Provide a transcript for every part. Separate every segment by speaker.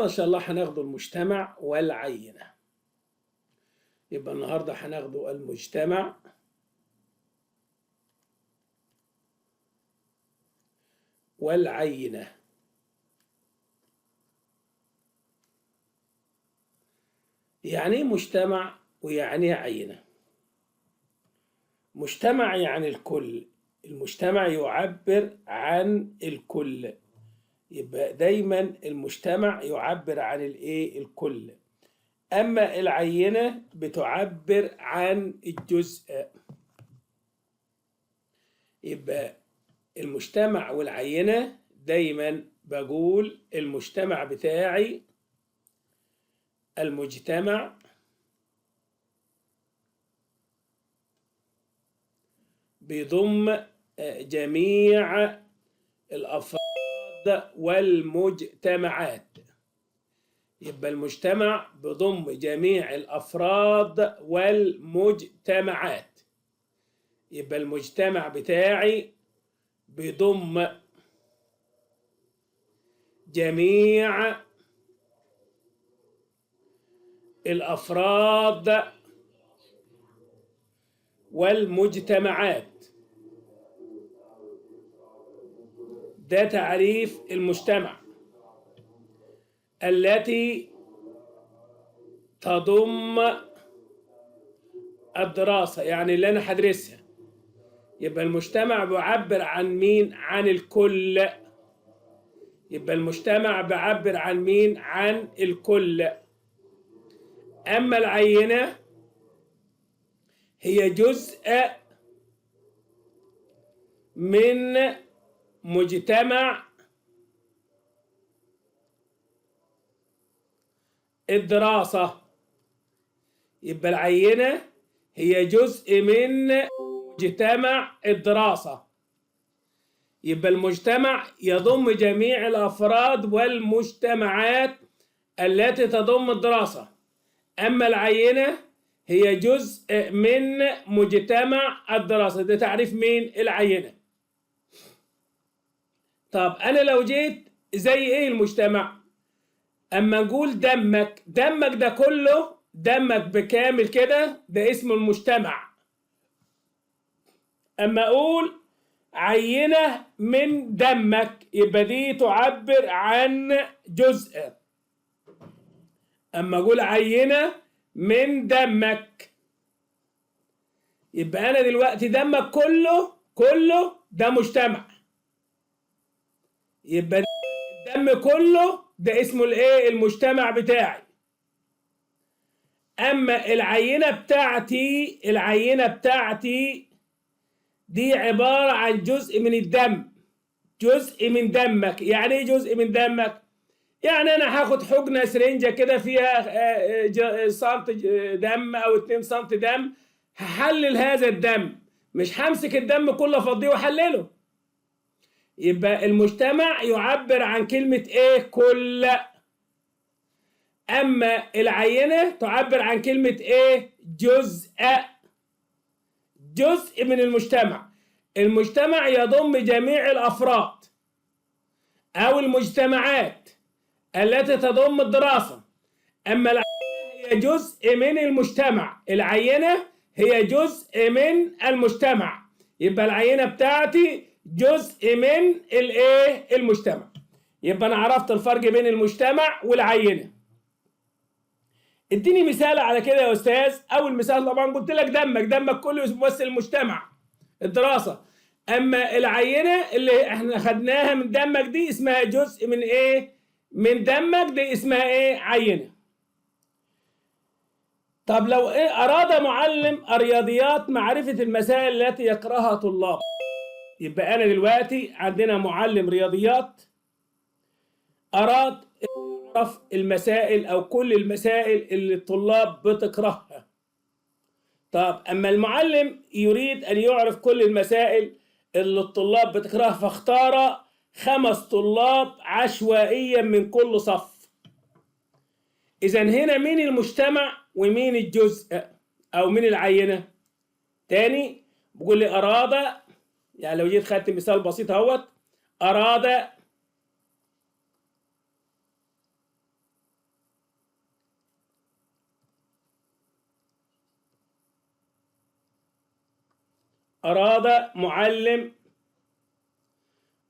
Speaker 1: النهارده ان شاء الله هناخده المجتمع والعينة. يبقى النهارده هناخده المجتمع والعينة. يعني ايه مجتمع ويعني ايه عينة؟ مجتمع يعني الكل، المجتمع يعبر عن الكل، يبقى دايما المجتمع يعبر عن الايه؟ الكل. اما العينة بتعبر عن الجزء. يبقى المجتمع والعينة دايما بقول المجتمع بتاعي، المجتمع بيضم جميع الأفراد والمجتمعات. يبقى المجتمع بيضم جميع الأفراد والمجتمعات. يبقى المجتمع بتاعي بيضم جميع الأفراد والمجتمعات. ده تعريف المجتمع التي تضم الدراسة، يعني اللي أنا هدرسها. يبقى المجتمع بيعبر عن مين؟ عن الكل. يبقى المجتمع بيعبر عن مين؟ عن الكل. أما العينة هي جزء من مجتمع الدراسة. يبقى العينة هي جزء من مجتمع الدراسة. يبقى المجتمع يضم جميع الأفراد والمجتمعات التي تضم الدراسة. أما العينة هي جزء من مجتمع الدراسة. ده تعريف مين؟ العينة. طب أنا لو جيت زي إيه المجتمع؟ أما نقول دمك، دمك ده كله، دمك بكامل كده، ده اسمه المجتمع. أما أقول عينة من دمك، يبقى دي تعبر عن جزء. أما أقول عينة من دمك، يبقى أنا دلوقتي دمك كله كله ده مجتمع. يبقى الدم كله ده اسمه الايه؟ المجتمع بتاعي. اما العينة بتاعتي، العينة بتاعتي دي عبارة عن جزء من الدم، جزء من دمك. يعني ايه جزء من دمك؟ يعني انا هاخد حقنة سرنجة كده فيها سنت دم او 2 سنت دم، هحلل هذا الدم، مش همسك الدم كله افضيه واحلله. يبقى المجتمع يعبر عن كلمة ايه؟ كل. اما العينة تعبر عن كلمة ايه؟ جزء، جزء من المجتمع. المجتمع يضم جميع الافراد او المجتمعات التي تضم الدراسة. اما العينة هي جزء من المجتمع، العينة هي جزء من المجتمع. يبقى العينة بتاعتي جزء من الايه؟ المجتمع. يبقى انا عرفت الفرق بين المجتمع والعينه. اديني مثال على كده يا استاذ. اول مثال طبعا قلت لك دمك، دمك كله يمثل المجتمع الدراسة. اما العينة اللي احنا خدناها من دمك دي اسمها جزء من ايه؟ من دمك، دي اسمها ايه؟ عينه. طب لو إيه اراد معلم الرياضيات معرفة المسائل التي يقراها طلاب. يبقى أنا دلوقتي عندنا معلم رياضيات أراد يعرف المسائل أو كل المسائل اللي الطلاب بتكرهها. طب أما المعلم يريد أن يعرف كل المسائل اللي الطلاب بتكرهها، فاختار 5 طلاب عشوائيا من كل صف. إذا هنا مين المجتمع ومين الجزء أو مين العينة؟ تاني بقول لي أراد، يعني لو جيت خدت مثال بسيط اهوت، أراد أراد معلم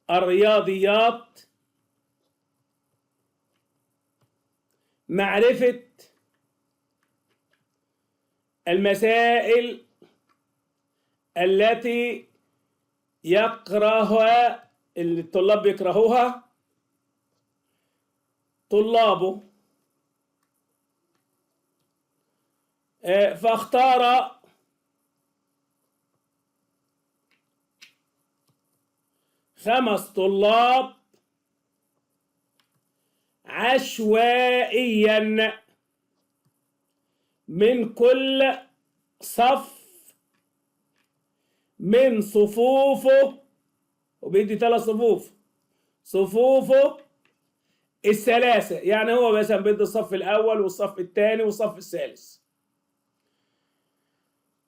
Speaker 1: الرياضيات معرفة المسائل التي يكرهها اللي الطلاب بيكرهوها طلابه، فاختار 5 طلاب عشوائيا من كل صف من صفوفه، وبيدي 3 صفوف، صفوفه الثلاثة، يعني هو مثلا بيدي الصف الأول والصف الثاني والصف الثالث.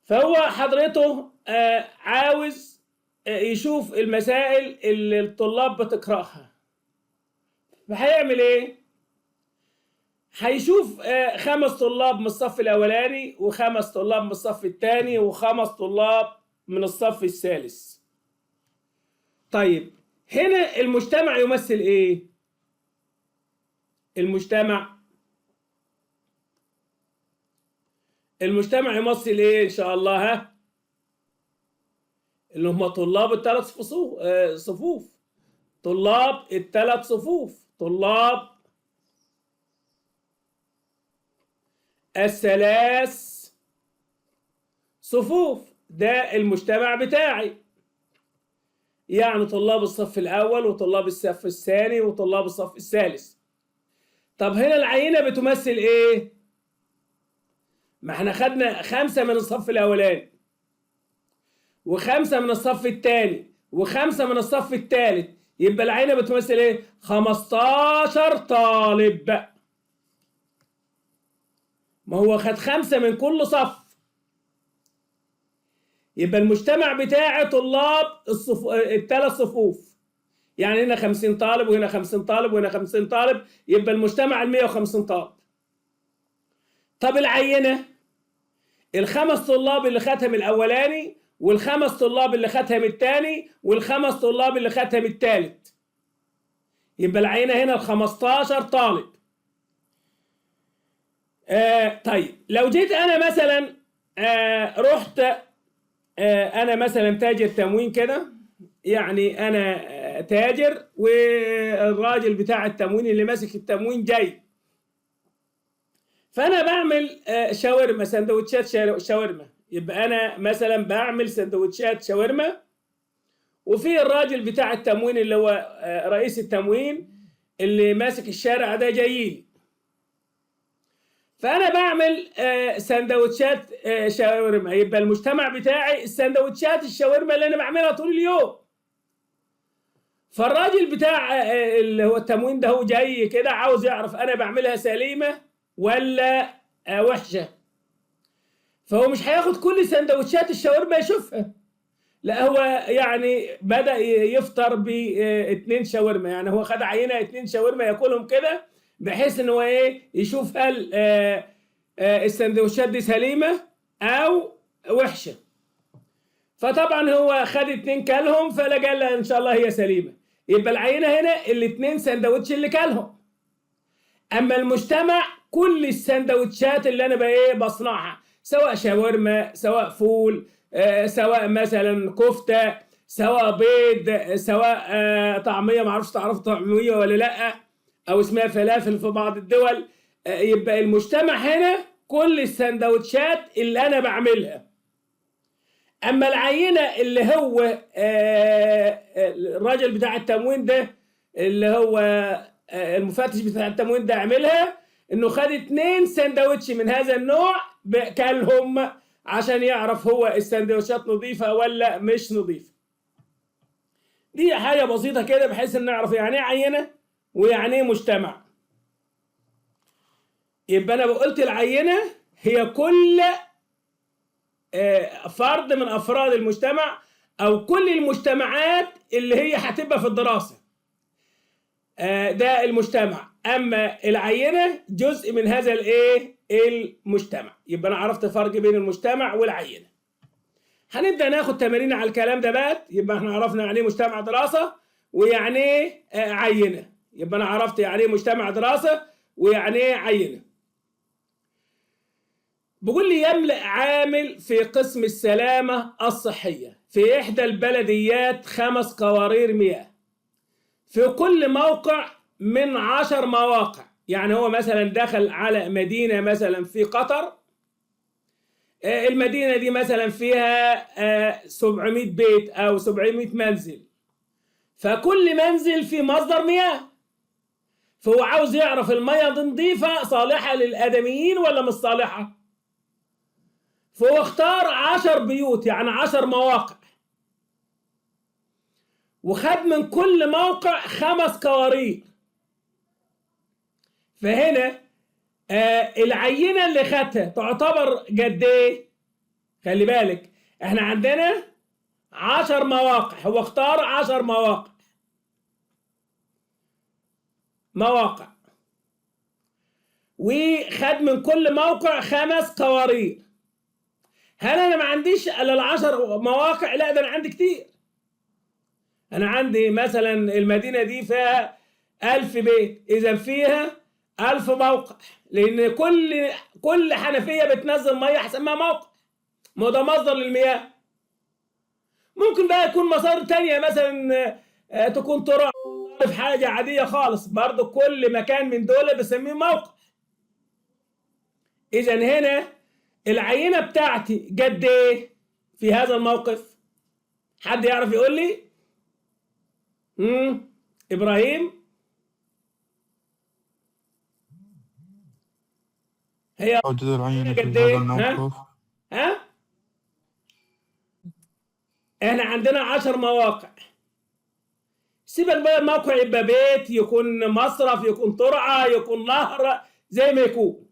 Speaker 1: فهو حضرته عاوز يشوف المسائل اللي الطلاب بتقرأها، فهيعمل ايه؟ هيشوف 5 طلاب من الصف الأولاني و5 طلاب من الصف الثاني و5 طلاب من الصف الثالث. طيب هنا المجتمع يمثل ايه؟ المجتمع يمثل ايه ان شاء الله؟ ها، اللي هم طلاب الثلاث صفوف، طلاب الثلاث صفوف، طلاب الثلاث صفوف، ده المجتمع بتاعي، يعني طلاب الصف الأول وطلاب الصف الثاني وطلاب الصف الثالث. طب هنا العينة بتمثل ايه؟ ما احنا خدنا 5 من الصف الأولاني و5 من الصف الثاني و5 من الصف الثالث، يبقى العينة بتمثل ايه؟ 15 طالب بقى. ما هو خد 5 من كل صف، يبقى المجتمع بتاعي طلاب الثلاث صفوف، يعني هنا 50 طالب وهنا 50 طالب وهنا 50 طالب، يبقى المجتمع 150 طالب. طب العينة ال5 طلاب اللي خدهم الأولاني وال5 طلاب اللي خدهم الثاني وال5 طلاب اللي خدهم الثالث، يبقى العينة هنا 15 طالب. طيب لو جيت أنا مثلا رحت أنا مثلا تاجر تموين كده، يعني أنا تاجر والراجل بتاع التموين اللي ماسك التموين جاي، فأنا بعمل شاورما، سندوتشات شاورما، يبقى أنا مثلا بعمل سندوتشات شاورما، وفي الراجل بتاع التموين اللي هو رئيس التموين اللي ماسك الشارع ده جايلي، فأنا بعمل سندوتشات شاورما، يبقى المجتمع بتاعي السندوتشات الشاورما اللي أنا بعملها طول اليوم. فالراجل بتاع اللي هو التموين ده هو جاي كده عاوز يعرف أنا بعملها سليمة ولا وحشة، فهو مش هياخد كل سندوتشات الشاورما يشوفها، لا هو يعني بدأ يفطر ب2 شاورما، يعني هو خد عينة 2 شاورما ياكلهم كده، بحيث ان هو ايه يشوف هل السندوتشات دي سليمة او وحشة. فطبعا هو خد 2 كلهم فلقى ان شاء الله هي سليمة، يبقى العينة هنا ال2 سندوتش اللي كلهم. اما المجتمع كل السندوتشات اللي انا بقى ايه بصنعها، سواء شاورما سواء فول سواء مثلا كفتة سواء بيض سواء طعمية، معرفش تعرفوا طعمية ولا لأ، أو اسمها فلافل في بعض الدول، يبقى المجتمع هنا كل السندوتشات اللي أنا بعملها. أما العينة اللي هو الراجل بتاع التموين ده اللي هو المفتش بتاع التموين ده عملها، إنه خد 2 سندوتش من هذا النوع كلهم عشان يعرف هو السندوتشات نظيفة ولا مش نظيفة. دي حاجة بسيطة كده بحيث ان نعرف يعني ايه عينة ويعني ايه مجتمع. يبقى انا قلت العينة هي كل فرد من افراد المجتمع او كل المجتمعات اللي هي هتبقى في الدراسة، ده المجتمع. اما العينة جزء من هذا الايه المجتمع. يبقى انا عرفت الفرق بين المجتمع والعينة. هنبدأ ناخد تمارين على الكلام ده بقى. يبقى احنا عرفنا يعني ايه مجتمع دراسة ويعني ايه عينة. يبقى انا عرفت يعني ايه مجتمع دراسة ويعني ايه عينة. بيقول لي يملأ عامل في قسم السلامة الصحية في إحدى البلديات 5 قوارير مياه في كل موقع من 10 مواقع. يعني هو مثلا دخل على مدينة مثلا في قطر، المدينة دي مثلا فيها 700 بيت أو 700 منزل، فكل منزل في مصدر مياه، فهو عاوز يعرف المياه دي نظيفة صالحة للآدميين ولا مش صالحة. فهو اختار 10 بيوت، يعني 10 مواقع، وخد من كل موقع 5 قوارير. فهنا العينة اللي خدتها تعتبر قد ايه؟ خلي بالك احنا عندنا 10 مواقع، هو اختار 10 مواقع وخد من كل موقع 5 قوارير. هل انا ما عنديش الا 10 مواقع؟ لا، ده انا عندي كتير. انا عندي مثلا المدينة دي فيها 1000 بيت، اذا فيها 1000 موقع، لان كل حنفية بتنزل مية هسميها موقع، ما ده مصدر للمياه. ممكن بقى يكون مصادر تانية، مثلا تكون ترع في حاجة عادية خالص، برضو كل مكان من دول بسميه موقع. اذا هنا العينة بتاعتي قد ايه في هذا الموقف؟ حد يعرف يقول لي؟ ابراهيم، هي
Speaker 2: عدد العينة في
Speaker 1: قد
Speaker 2: هذا
Speaker 1: ايه؟
Speaker 2: الموقف؟
Speaker 1: ها؟ احنا عندنا 10 مواقع. سيبك بقى الموقع يبقى بيت، يكون مصرف، يكون ترعة، يكون نهر، زي ما يكون.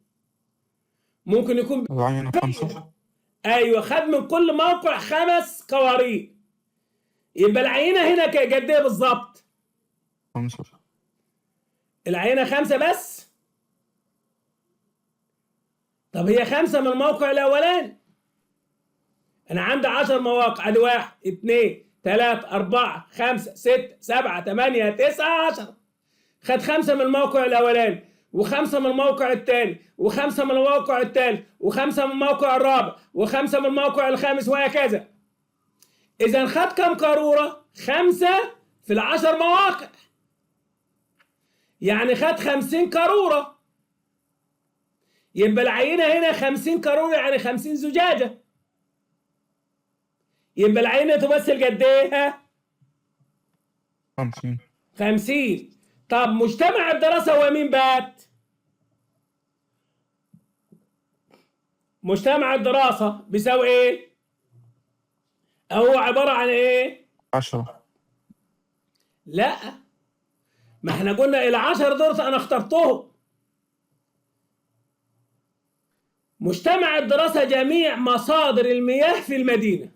Speaker 1: ممكن يكون
Speaker 2: العينة 5.
Speaker 1: ايوه، خد من كل موقع 5 قوارير. يبقى العينة هنا قد ايه بالظبط؟
Speaker 2: 5.
Speaker 1: العينة 5 بس؟ طب هي 5 من الموقع الأولاني. أنا عندي 10 مواقع، أدي 1 2 3 4 5 6 7 8 9 10. خد 5 من الموقع الأولاني، و5 من الموقع الثاني، و5 من الموقع الثالث، و5 من الموقع الرابع، و5 من الموقع الخامس، وهكذا. إذا خد كم قارورة؟ 5 في 10 مواقع. يعني خد 50 قارورة. يبقى العينة هنا 50 قارورة، يعني 50 زجاجة. يبقى العينة تمثل قد ايه؟
Speaker 2: 50.
Speaker 1: 50. طب مجتمع الدراسة هو مين بات؟ مجتمع الدراسة بيساوي ايه؟ هو عبارة عن ايه؟
Speaker 2: 10.
Speaker 1: لا، ما احنا قلنا 10 دول انا اخترتهم. مجتمع الدراسة جميع مصادر المياه في المدينة.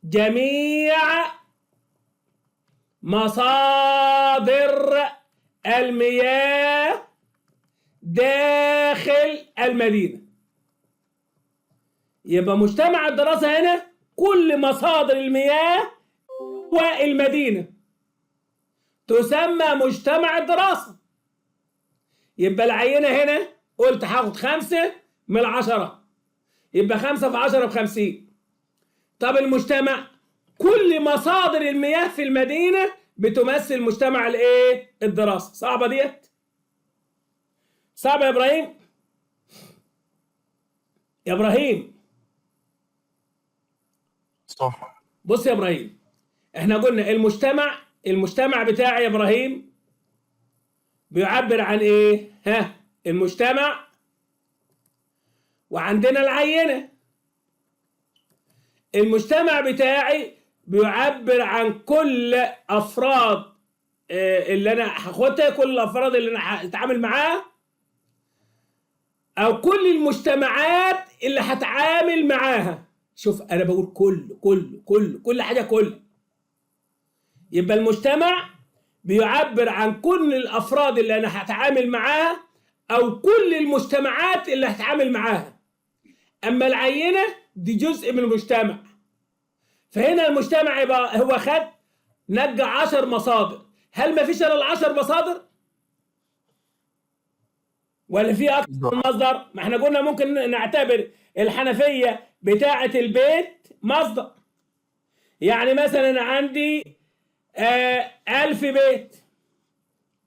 Speaker 1: جميع مصادر المياه داخل المدينة. يبقى مجتمع الدراسة هنا كل مصادر المياه والمدينة تسمى مجتمع الدراسة. يبقى العينة هنا قلت هاخد 5 من 10، يبقى 5 في 10 ب50. طب المجتمع كل مصادر المياه في المدينة بتمثل مجتمع الايه؟ الدراسة. صعبة ديت؟ صعبة يا ابراهيم؟ يا ابراهيم
Speaker 2: صح.
Speaker 1: بص يا ابراهيم، احنا قلنا المجتمع بتاعي يا ابراهيم بيعبر عن ايه؟ ها، المجتمع، وعندنا العينة. المجتمع بتاعي بيعبر عن كل افراد اللي انا هاخدها، كل الافراد اللي انا هتعامل معاها، او كل المجتمعات اللي هتعامل معاها. شوف انا بقول كل كل كل كل حاجة كل. يبقى المجتمع بيعبر عن كل الافراد اللي انا هتعامل معاها، او كل المجتمعات اللي هتعامل معاها. اما العينة دي جزء من المجتمع، فهنا المجتمع يبقى هو خد نجى 10 مصادر. هل ما فيش الا ال10 مصادر؟ ولا في اكتر من
Speaker 2: لا.
Speaker 1: مصدر؟ ما احنا قلنا ممكن نعتبر الحنفية بتاعة البيت مصدر. يعني مثلا انا عندي 1000 بيت،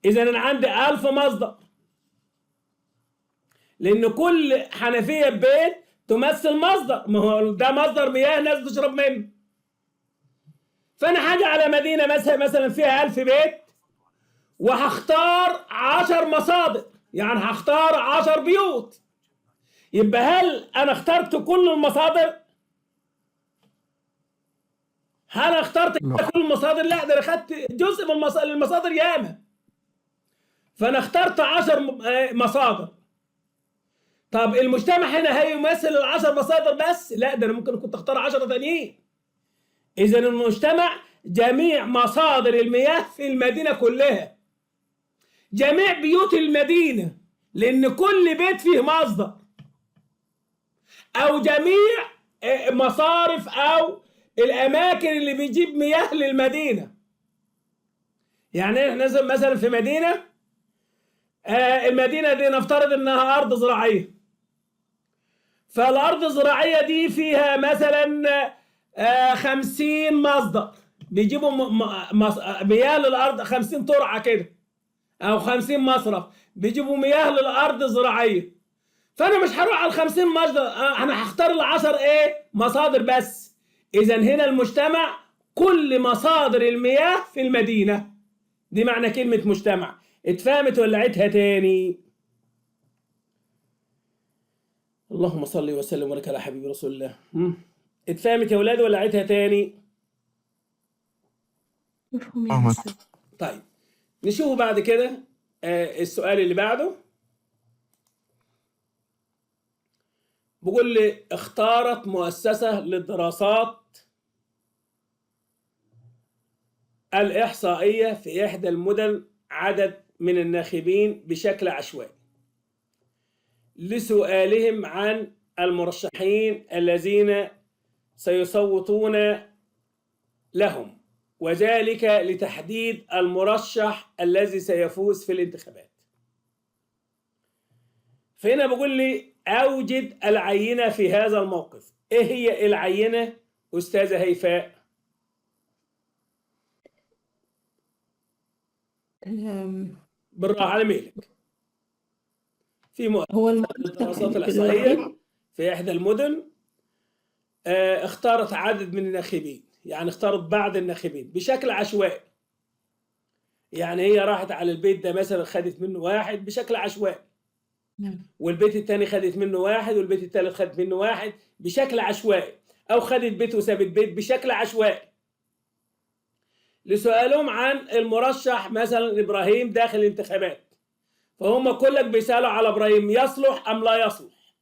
Speaker 1: اذا انا عندي 1000 مصدر، لان كل حنفية بيت تمثل مصدر، ما هو ده مصدر مياه ناس بتشرب منه. فانا حاجة على مدينة مثلا فيها 1000 بيت، وهختار 10 مصادر، يعني هختار 10 بيوت. يبقى هل انا اخترت كل المصادر؟ هل انا اخترت
Speaker 2: لا.
Speaker 1: كل المصادر؟ لا، ده انا خدت جزء من المصادر ياما، فانا اخترت 10 مصادر. طب المجتمع هنا هيمثل ال10 مصادر بس؟ لا، ده انا ممكن كنت اختار 10 تانيين. اذا المجتمع جميع مصادر المياه في المدينة كلها، جميع بيوت المدينة، لان كل بيت فيه مصدر، او جميع مصارف او الاماكن اللي بيجيب مياه للمدينة. يعني احنا مثلا في مدينة، المدينة دي نفترض انها ارض زراعية، فالارض الزراعية دي فيها مثلا 50 مصدر بيجيبوا مياه للارض، 50 ترعه كده او 50 مصرف بيجيبوا مياه للارض الزراعية. فانا مش هروح على 50 مصدر، انا هختار ال10 ايه مصادر بس. اذا هنا المجتمع كل مصادر المياه في المدينة. دي معنى كلمة مجتمع. اتفهمت ولا عيدها تاني؟ اللهم صل وسلم وبارك على حبيب رسول الله. اتفهمت يا ولاد ولا عيدها تاني؟
Speaker 3: مفهوم يا
Speaker 2: فهمت.
Speaker 3: مستر.
Speaker 1: طيب نشوف بعد كده السؤال اللي بعده. بيقول لي اختارت مؤسسة للدراسات الإحصائية في إحدى المدن عدد من الناخبين بشكل عشوائي لسؤالهم عن المرشحين الذين سيصوتون لهم، وذلك لتحديد المرشح الذي سيفوز في الانتخابات. فهنا بقول لي أوجد العينة في هذا الموقف. إيه هي العينة أستاذة هيفاء؟ بالراحة على مهلك. في مؤسسة
Speaker 3: هو المرشح
Speaker 1: للدراسات الإحصائية
Speaker 3: الوحيد
Speaker 1: في إحدى المدن اختارت عدد من الناخبين، يعني اختارت بعض الناخبين بشكل عشوائي. يعني هي راحت على البيت ده مثلا خدت منه واحد بشكل عشوائي،
Speaker 3: نعم.
Speaker 1: والبيت الثاني خدت منه واحد، والبيت الثالث خدت منه واحد بشكل عشوائي، او خدت بيت وسابت بيت بشكل عشوائي، لسؤالهم عن المرشح مثلا ابراهيم داخل الانتخابات. فهم كلك بيسالوا على ابراهيم يصلح ام لا يصلح،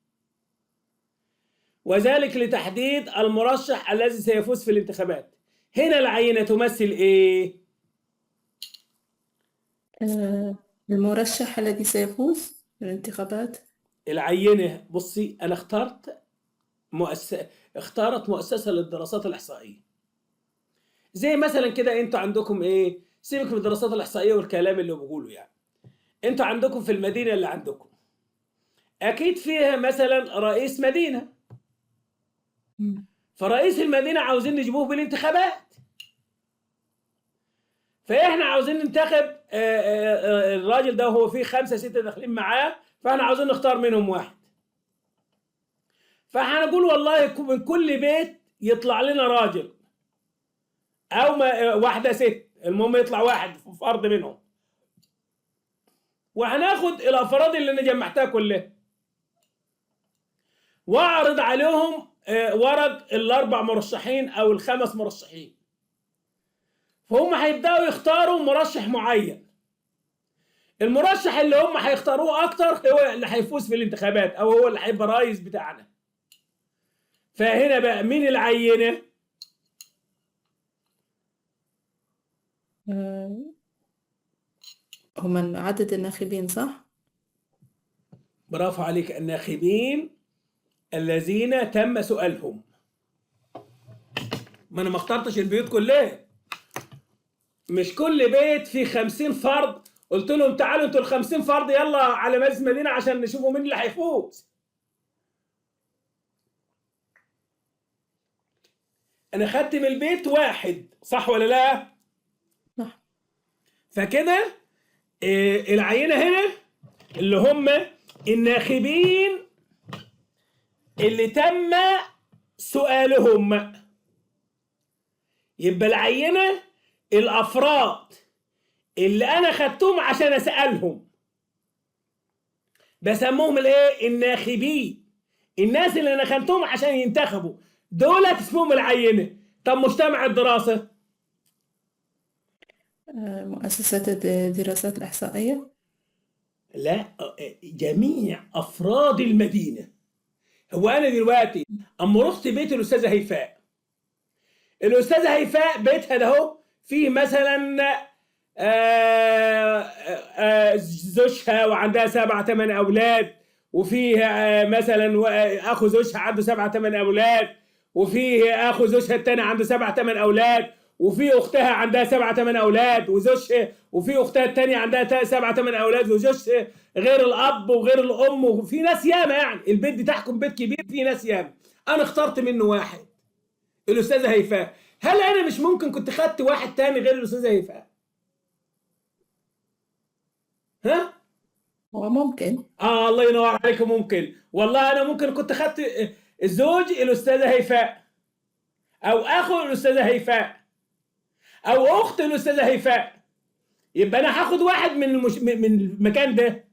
Speaker 1: وذلك لتحديد المرشح الذي سيفوز في الانتخابات. هنا العينة تمثل ايه؟
Speaker 3: المرشح الذي سيفوز في الانتخابات.
Speaker 1: العينة بصي، انا اخترت مؤسسة، اختارت مؤسسة للدراسات الإحصائية. زي مثلا كده انتوا عندكم ايه؟ سيبك من الدراسات الإحصائية والكلام اللي بقوله، يعني انتوا عندكم في المدينة اللي عندكم اكيد فيها مثلا رئيس مدينة، فرئيس المدينة عاوزين نجيبوه بالانتخابات، فاحنا عاوزين ننتخب الراجل ده، وهو فيه 5 6 داخلين معاه، فاحنا عاوزين نختار منهم واحد. فهنقول والله من كل بيت يطلع لنا راجل او ما واحدة ست، المهم يطلع واحد فرد منهم، وهناخد الافراد اللي انا جمعتها كلها واعرض عليهم ورق ال4 مرشحين او ال5 مرشحين، فهم هيبداوا يختاروا مرشح معين. المرشح اللي هم هيختاروه اكتر هو اللي هيفوز في الانتخابات، او هو اللي هيبقى رئيس بتاعنا. فهنا بقى مين العينة؟
Speaker 3: هم عدد الناخبين صح؟
Speaker 1: برافو عليك، الناخبين الذين تم سؤالهم. ما انا ما اخترتش البيوت كلها. مش كل بيت فيه 50 فرد قلت لهم تعالوا انتوا ال 50 فرد يلا على مجلس المدينة عشان نشوفوا مين اللي هيفوز. انا خدت من البيت واحد، صح ولا لا؟
Speaker 3: صح.
Speaker 1: فكده العينة هنا اللي هم الناخبين اللي تم سؤالهم. يبقى العينة الأفراد اللي أنا خدتهم عشان أسألهم، بسموهم الإيه؟ الناخبين. الناس اللي أنا خدتهم عشان ينتخبوا دولت اسمهم العينة. طب مجتمع الدراسة؟
Speaker 3: مؤسسة الدراسات الإحصائية.
Speaker 1: لا، جميع أفراد المدينة. هو أنا دلوقتي أما رحت بيت الأستاذة هيفاء، الأستاذة هيفاء بيتها ده أهو فيه مثلا زوجها وعندها 7 8 أولاد، وفيه مثلا أخو زوجها عنده 7 8 أولاد، وفيه أخو زوجها التاني عنده 7 8 أولاد، وفي أختها عندها 7 8 أولاد وزوجها، وفي أختها التانية عندها 7 8 أولاد وزوجها، غير الأب وغير الأم، وفي ناس ياما. يعني البيت بتاعكم بيت كبير فيه ناس ياما. أنا اخترت منه واحد، الأستاذة هيفاء. هل أنا مش ممكن كنت خدت واحد تاني غير الأستاذة هيفاء؟ ها؟
Speaker 3: هو ممكن.
Speaker 1: الله ينور عليكم. ممكن والله، أنا ممكن كنت خدت زوج الأستاذة هيفاء، أو أخو الأستاذة هيفاء، أو أخت الأستاذة هيفاء. يبقى أنا هاخد واحد من من المكان ده.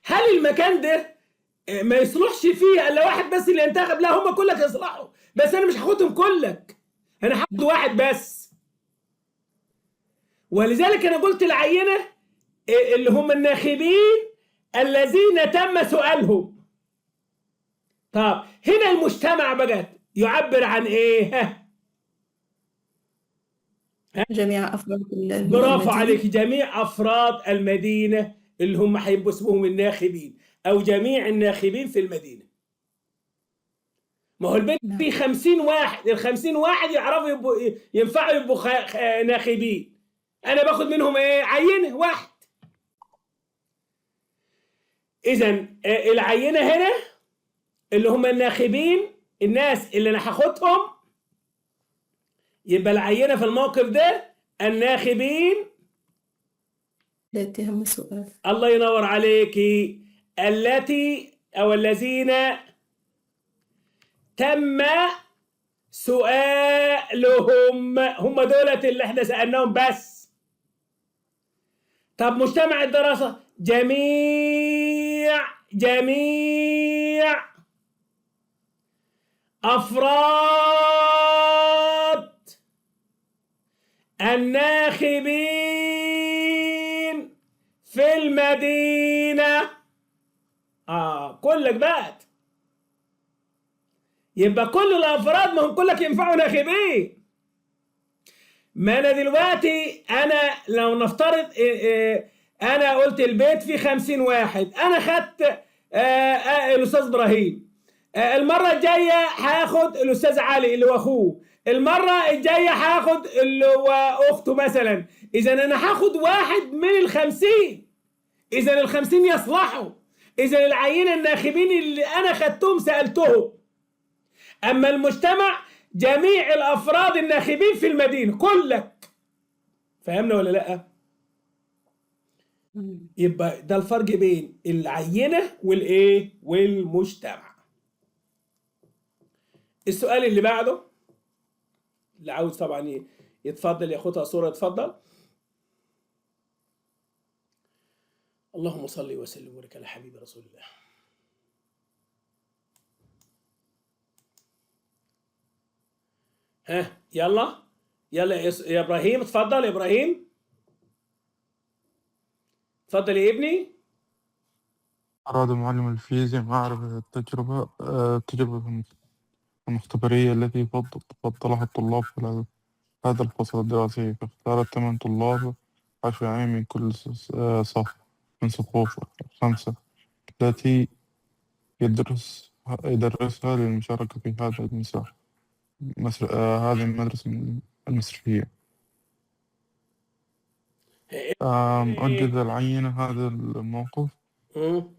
Speaker 1: هل المكان ده ما يصلحش فيه إلا واحد بس اللي ينتخب؟ لا، هم كلك يصلحوا، بس أنا مش هاخدهم كلك، أنا هاخد واحد بس. ولذلك أنا قلت العينة اللي هم الناخبين الذين تم سؤالهم. طب هنا المجتمع بقى يعبر عن إيه؟ ها؟
Speaker 3: جميع أفراد
Speaker 1: برافو
Speaker 3: المدينة.
Speaker 1: عليك، جميع أفراد المدينة اللي هم هيبقوا اسمهم الناخبين، أو جميع الناخبين في المدينة. ما هو البيت
Speaker 3: نعم.
Speaker 1: فيه 50 واحد، ال 50 واحد يعرفوا يبقوا ينفعوا يبقوا ناخبين. أنا باخد منهم إيه؟ عينة واحد. إذا العينة هنا اللي هم الناخبين، الناس اللي أنا هاخدهم، يبقى العينة في الموقف ده الناخبين.
Speaker 3: التي هم السؤال.
Speaker 1: الله ينور عليكي، التي أو الذين تم سؤالهم، هم دولت اللي احنا سألناهم بس. طب مجتمع الدراسة جميع أفراد الناخبين في المدينة. كلك بقى، يبقى كل الأفراد، ما هم كلك ينفعوا ناخبين. ما أنا دلوقتي أنا لو نفترض أنا قلت البيت فيه 50 واحد، أنا خدت الأستاذ إبراهيم، المرة الجاية هاخد الأستاذ علي اللي هو أخوه، المرة الجاية هاخد اللي هو أخته مثلا. إذا أنا هاخد واحد من 50، إذا 50 يصلحوا. إذا العينة الناخبين اللي أنا خدتهم سألتهم. أما المجتمع جميع الأفراد الناخبين في المدينة كلك. فهمنا ولا لأ؟ يبقى ده الفرق بين العينة والإيه؟ والمجتمع. السؤال اللي بعده، اللي عاوز طبعا يتفضل ياخدها صورة يتفضل. اللهم صل وسلم وبارك على حبيب رسول الله. ها يلا يلا يا ابراهيم، اتفضل يا ابراهيم، اتفضل يا ابني.
Speaker 2: أراد معلم الفيزياء معرفة التجربة المختبرية التي فضلها الطلاب خلال هذا الفصل الدراسي، فاختار 8 طلاب عشوائيين من كل صف من صفوف 5 التي يدرسها للمشاركة في هذا المساق. هذه المدرسة المسرحية.
Speaker 1: إيه؟
Speaker 2: أوجد العينة هذا الموقف.
Speaker 1: مم.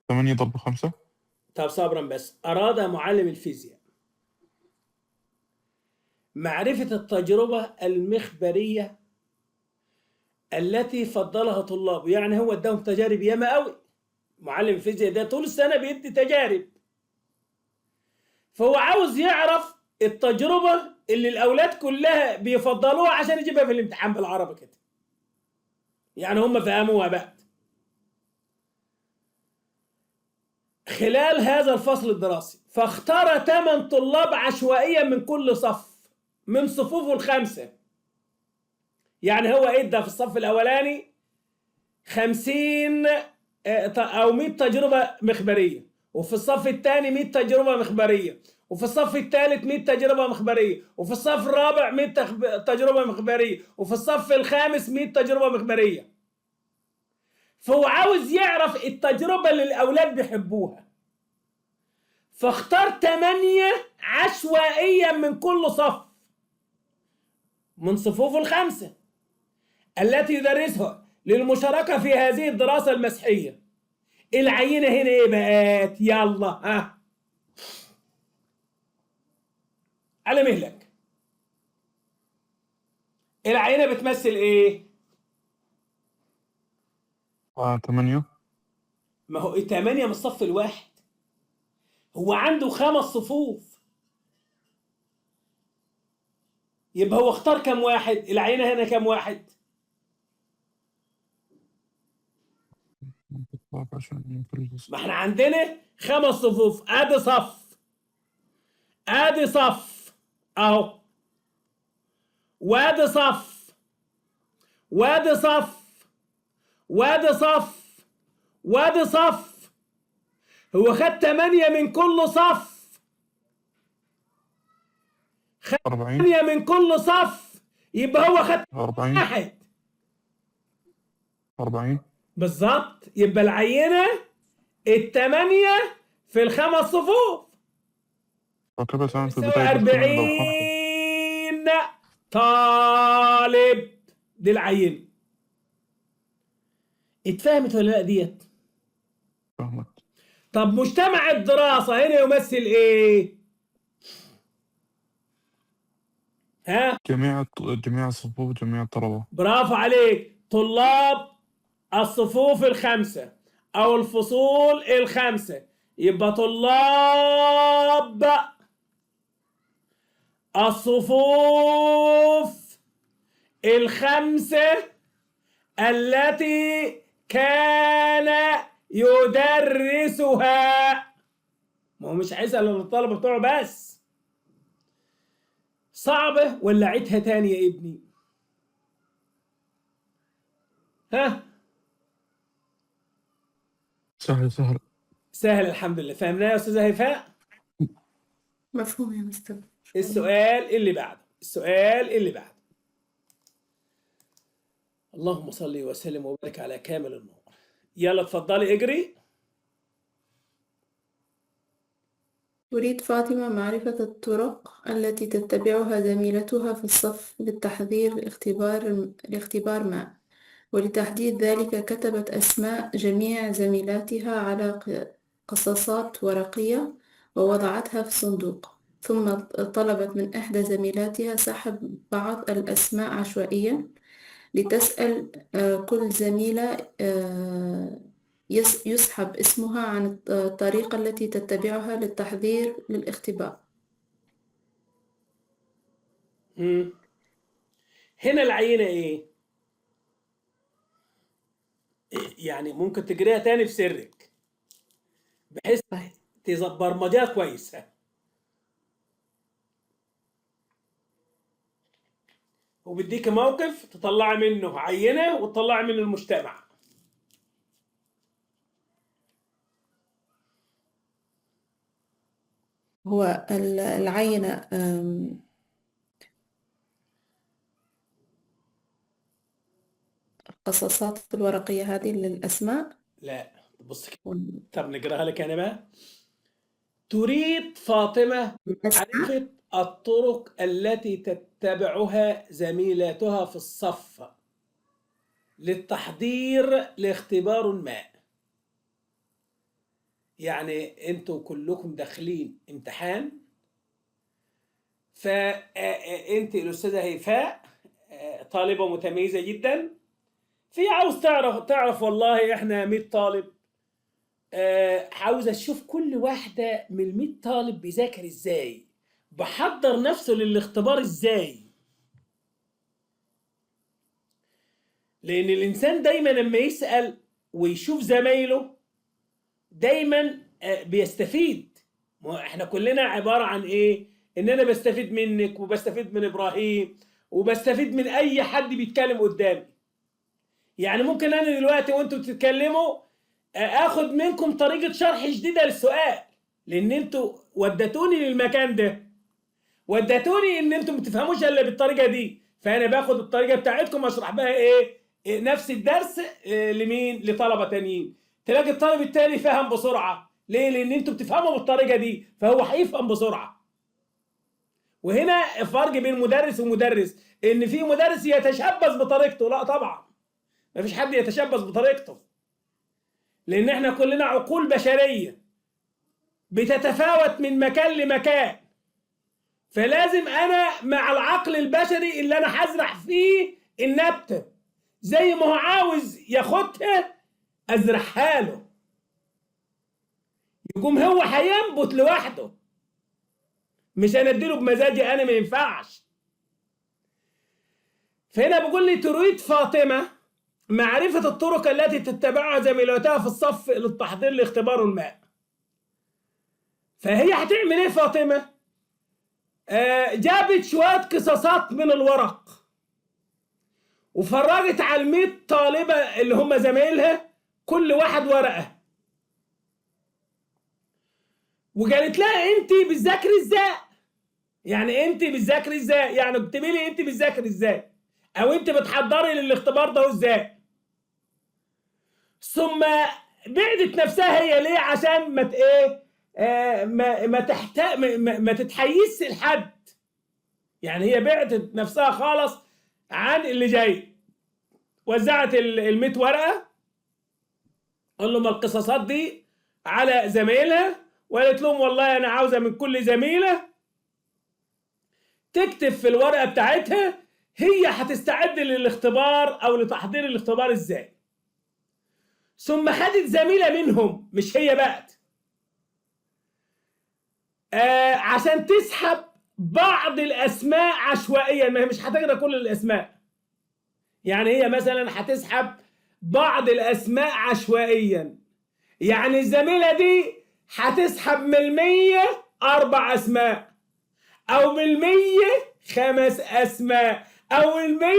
Speaker 2: 8 ضرب 5.
Speaker 1: طب صبرا بس. أراد معلم الفيزياء معرفة التجربة المخبرية التي فضلها طلابه. يعني هو اداهم تجارب ياما قوي، معلم الفيزياء ده طول السنة بيدي تجارب، فهو عاوز يعرف التجربة اللي الأولاد كلها بيفضلوها عشان يجيبها في الامتحان بالعربي كده، يعني هم فهموها بقى. خلال هذا الفصل الدراسي فاختار 8 طلاب عشوائيا من كل صف من صفوفه الخمسة. يعني هو ادى في الصف الأولاني 50 أو 100 تجربة مخبرية، وفي الصف الثاني 100 تجربة مخبرية، وفي الصف الثالث 100 تجربة مخبرية، وفي الصف الرابع 100 تجربة مخبرية، وفي الصف الخامس 100 تجربة مخبرية. فهو عاوز يعرف التجربة اللي الأولاد بيحبوها، فاختار 8 عشوائيا من كل صف من صفوفه الخمسة التي يدرسها للمشاركة في هذه الدراسة المسيحية. العينة هنا ايه بقت؟ يلا ها على مهلك. العينة بتمثل ايه؟
Speaker 2: 8.
Speaker 1: ما هو 8 من الصف الواحد، هو عنده 5 صفوف، يبقى هو اختار كم واحد؟ العينة هنا كم واحد؟ ما احنا عندنا 5 صفوف، ادي صف، ادي صف اهو، وادي صف، وادي صف، وادي صف، وادي صف. هو خد 8 من كل صف، خد 8 من كل صف، يبقى هو خد
Speaker 2: 40
Speaker 1: واحد.
Speaker 2: 40
Speaker 1: بالظبط. يبقى العينة 8 في ال5 صفوف
Speaker 2: في
Speaker 1: يساوي 40 طالب. دي العينة. اتفهمت ولا لا ديت؟
Speaker 2: فهمت.
Speaker 1: طب مجتمع الدراسة هنا يمثل ايه؟ ها؟
Speaker 2: جميع الصفوف، جميع الطلبة.
Speaker 1: برافو عليك. طلاب الصفوف الخمسة أو الفصول الخمسة، يبقى طلاب الصفوف الخمسة التي كان يدرسها. ما هو مش عايز الا الطلبة بتوعه بس. صعبة ولا عيدها تاني يا ابني؟ ها؟
Speaker 2: سهل سهل
Speaker 1: سهل الحمد لله. فهمناها يا استاذة هيفاء؟
Speaker 3: مفهوم يا مستر.
Speaker 1: السؤال اللي بعده، السؤال اللي بعده. اللهم صل وسلم وبارك على كامل النور. يلا اتفضلي اجري.
Speaker 3: تريد فاطمة معرفة الطرق التي تتبعها زميلتها في الصف للتحضير لاختبار ما، ولتحديد ذلك كتبت أسماء جميع زميلاتها على قصاصات ورقية ووضعتها في صندوق، ثم طلبت من إحدى زميلاتها سحب بعض الأسماء عشوائيا لتسأل كل زميلة يسحب اسمها عن الطريقة التي تتبعها للتحضير للاختبار.
Speaker 1: هنا العينة ايه؟ يعني ممكن تجريها تاني في سرك بحيث تبرمجها كويس. وبيديك موقف تطلع منه عينة وتطلع منه المجتمع.
Speaker 3: هو العينة القصاصات الورقية هذه للأسماء؟
Speaker 1: لا. بص كده. طب نقراها لك انا بقى. تريد فاطمة
Speaker 3: والمسعى
Speaker 1: معرفة الطرق التي تتبعها زميلاتها في الصف للتحضير لاختبار ما. يعني انتوا كلكم داخلين امتحان، فانت الاستاذة هيفاء طالبه متميزة جدا، في عاوز تعرف والله احنا 100 طالب، عاوزه اشوف كل واحدة من ال 100 طالب بيذاكر ازاي، بحضر نفسه للاختبار ازاي. لان الانسان دايما لما يسال ويشوف زمايله دايما بيستفيد. ما احنا كلنا عبارة عن ايه؟ ان انا بستفيد منك وبستفيد من ابراهيم وبستفيد من اي حد بيتكلم قدامي. يعني ممكن انا دلوقتي وانتوا بتتكلموا اخد منكم طريقه شرح جديدة للسؤال، لان انتوا ودتوني للمكان ده، ودتوني ان انتوا ما بتفهموش الا بالطريقة دي، فانا باخد الطريقة بتاعتكم اشرح بها ايه؟ نفس الدرس لمين؟ لطلبه تانيين. تلاقي الطالب التاني فهم بسرعة، ليه؟ لان انتوا بتفهموا بالطريقة دي فهو هيفهم بسرعة. وهنا فرق بين مدرس ومدرس، ان في مدرس يتشبث بطريقته، لا طبعا مفيش حد يتشبث بطريقته، لان احنا كلنا عقول بشرية بتتفاوت من مكان لمكان، فلازم انا مع العقل البشري اللي انا هزرع فيه النبتة زي ما هو عاوز ياخدها ازرعها له، يقوم هو هينبت لوحده، مش انا اديله بمزاجي انا، ما ينفعش. فهنا بيقول لي تريد فاطمة معرفة الطرق التي تتبعها زميلاتها في الصف للتحضير لاختبار ما. فهي هتعمل ايه فاطمة؟ جابت شوية قصاصات من الورق وفرجت على 100 طالبه اللي هم زمايلها كل واحد ورقة، وقالت لها انت بتذاكري ازاي؟ يعني انت بتذاكري ازاي؟ يعني اكتبي لي انت بتذاكري ازاي؟ او انت بتحضري للاختبار ده ازاي؟ ثم بعدت نفسها هي ليه؟ عشان ما ايه؟ ما ما تحت ما تتحيزش لحد. يعني هي بعدت نفسها خالص عن اللي جاي. وزعت ال 100 ورقة، قال لهم القصاصات دي على زمايلها، وقالت لهم والله انا عاوزه من كل زميله تكتب في الورقة بتاعتها هي هتستعد للاختبار او لتحضير الاختبار ازاي. ثم خدت زميله منهم، مش هي بقت، عشان تسحب بعض الاسماء عشوائيا، ما هي مش هتقرا كل الاسماء، يعني هي مثلا هتسحب بعض الاسماء عشوائيا، يعني الزميلة دي هتسحب من 100 4 اسماء، او من 100 5 اسماء، او من 100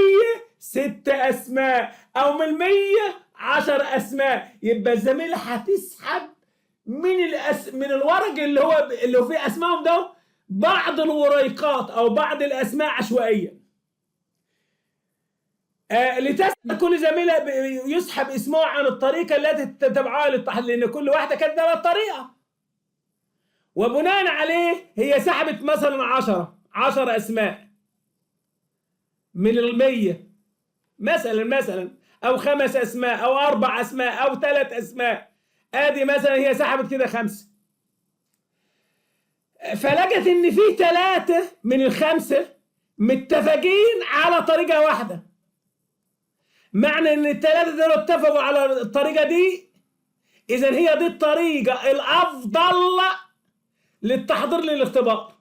Speaker 1: 6 اسماء، او من 100 10 اسماء. يبقى الزميلة هتسحب من الورق اللي هو فيه اسمائهم ده بعض الوريقات او بعض الاسماء عشوائيا، لتسأل كل زميلة يسحب اسمها عن الطريقة التي تتبعها للتحضير، لأن كل واحدة كاتبة الطريقة، وبناء عليه هي سحبت مثلا 10 أسماء من 100 مثلا، أو 5 أسماء، أو 4 أسماء، أو 3 أسماء. آدي مثلا هي سحبت كده 5، فلقت إن في 3 من 5 متفقين على طريقة واحدة. معنى ان الثلاثة دول اتفقوا على الطريقة دي، اذا هي دي الطريقة الافضل للتحضير للاختبار.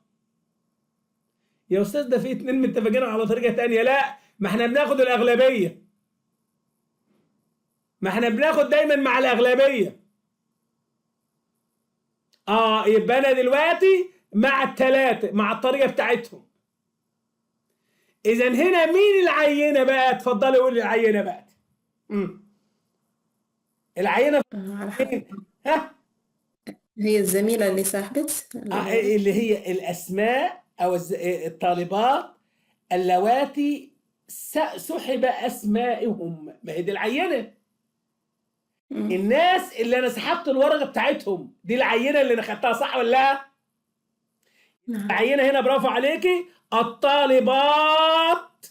Speaker 1: يا استاذ ده في 2 متفقين على طريقه تانية. لا، ما احنا بناخد الاغلبية، ما احنا بناخد دايما مع الاغلبية. يبقى انا دلوقتي مع الثلاثة، مع الطريقة بتاعتهم. اذا هنا مين العينة بقى؟ اتفضلي قولي العينة بقى. العينة
Speaker 3: على حسب.
Speaker 1: ها؟
Speaker 3: هي الزميلة اللي سحبت
Speaker 1: اللي هي الاسماء او الطالبات اللواتي سحب اسمائهم، ما هي دي العينة. الناس اللي انا سحبت الورقة بتاعتهم دي العينة اللي انا خدتها، صح ولا لا؟
Speaker 3: نعم.
Speaker 1: العينة هنا، برافو عليكي، الطالبات،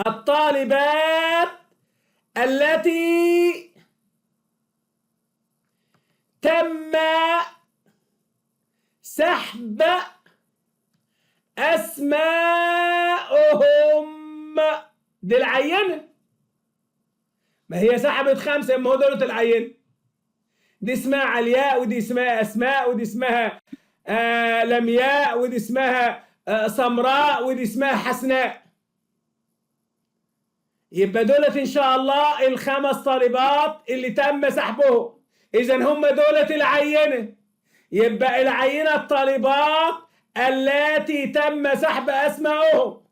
Speaker 1: الطالبات التي تم سحب اسماءهم. دي العينة، ما هي سحبت 5، ما هو دولة العينة دي اسمها علياء، ودي اسمها اسماء، ودي اسمها لمياء، ودي اسمها سمراء، ودي اسمها حسناء. يبقى دولت ان شاء الله ال5 طالبات اللي تم سحبهم، اذا هم دولت العينة. يبقى العينة الطالبات التي تم سحب اسمائهم.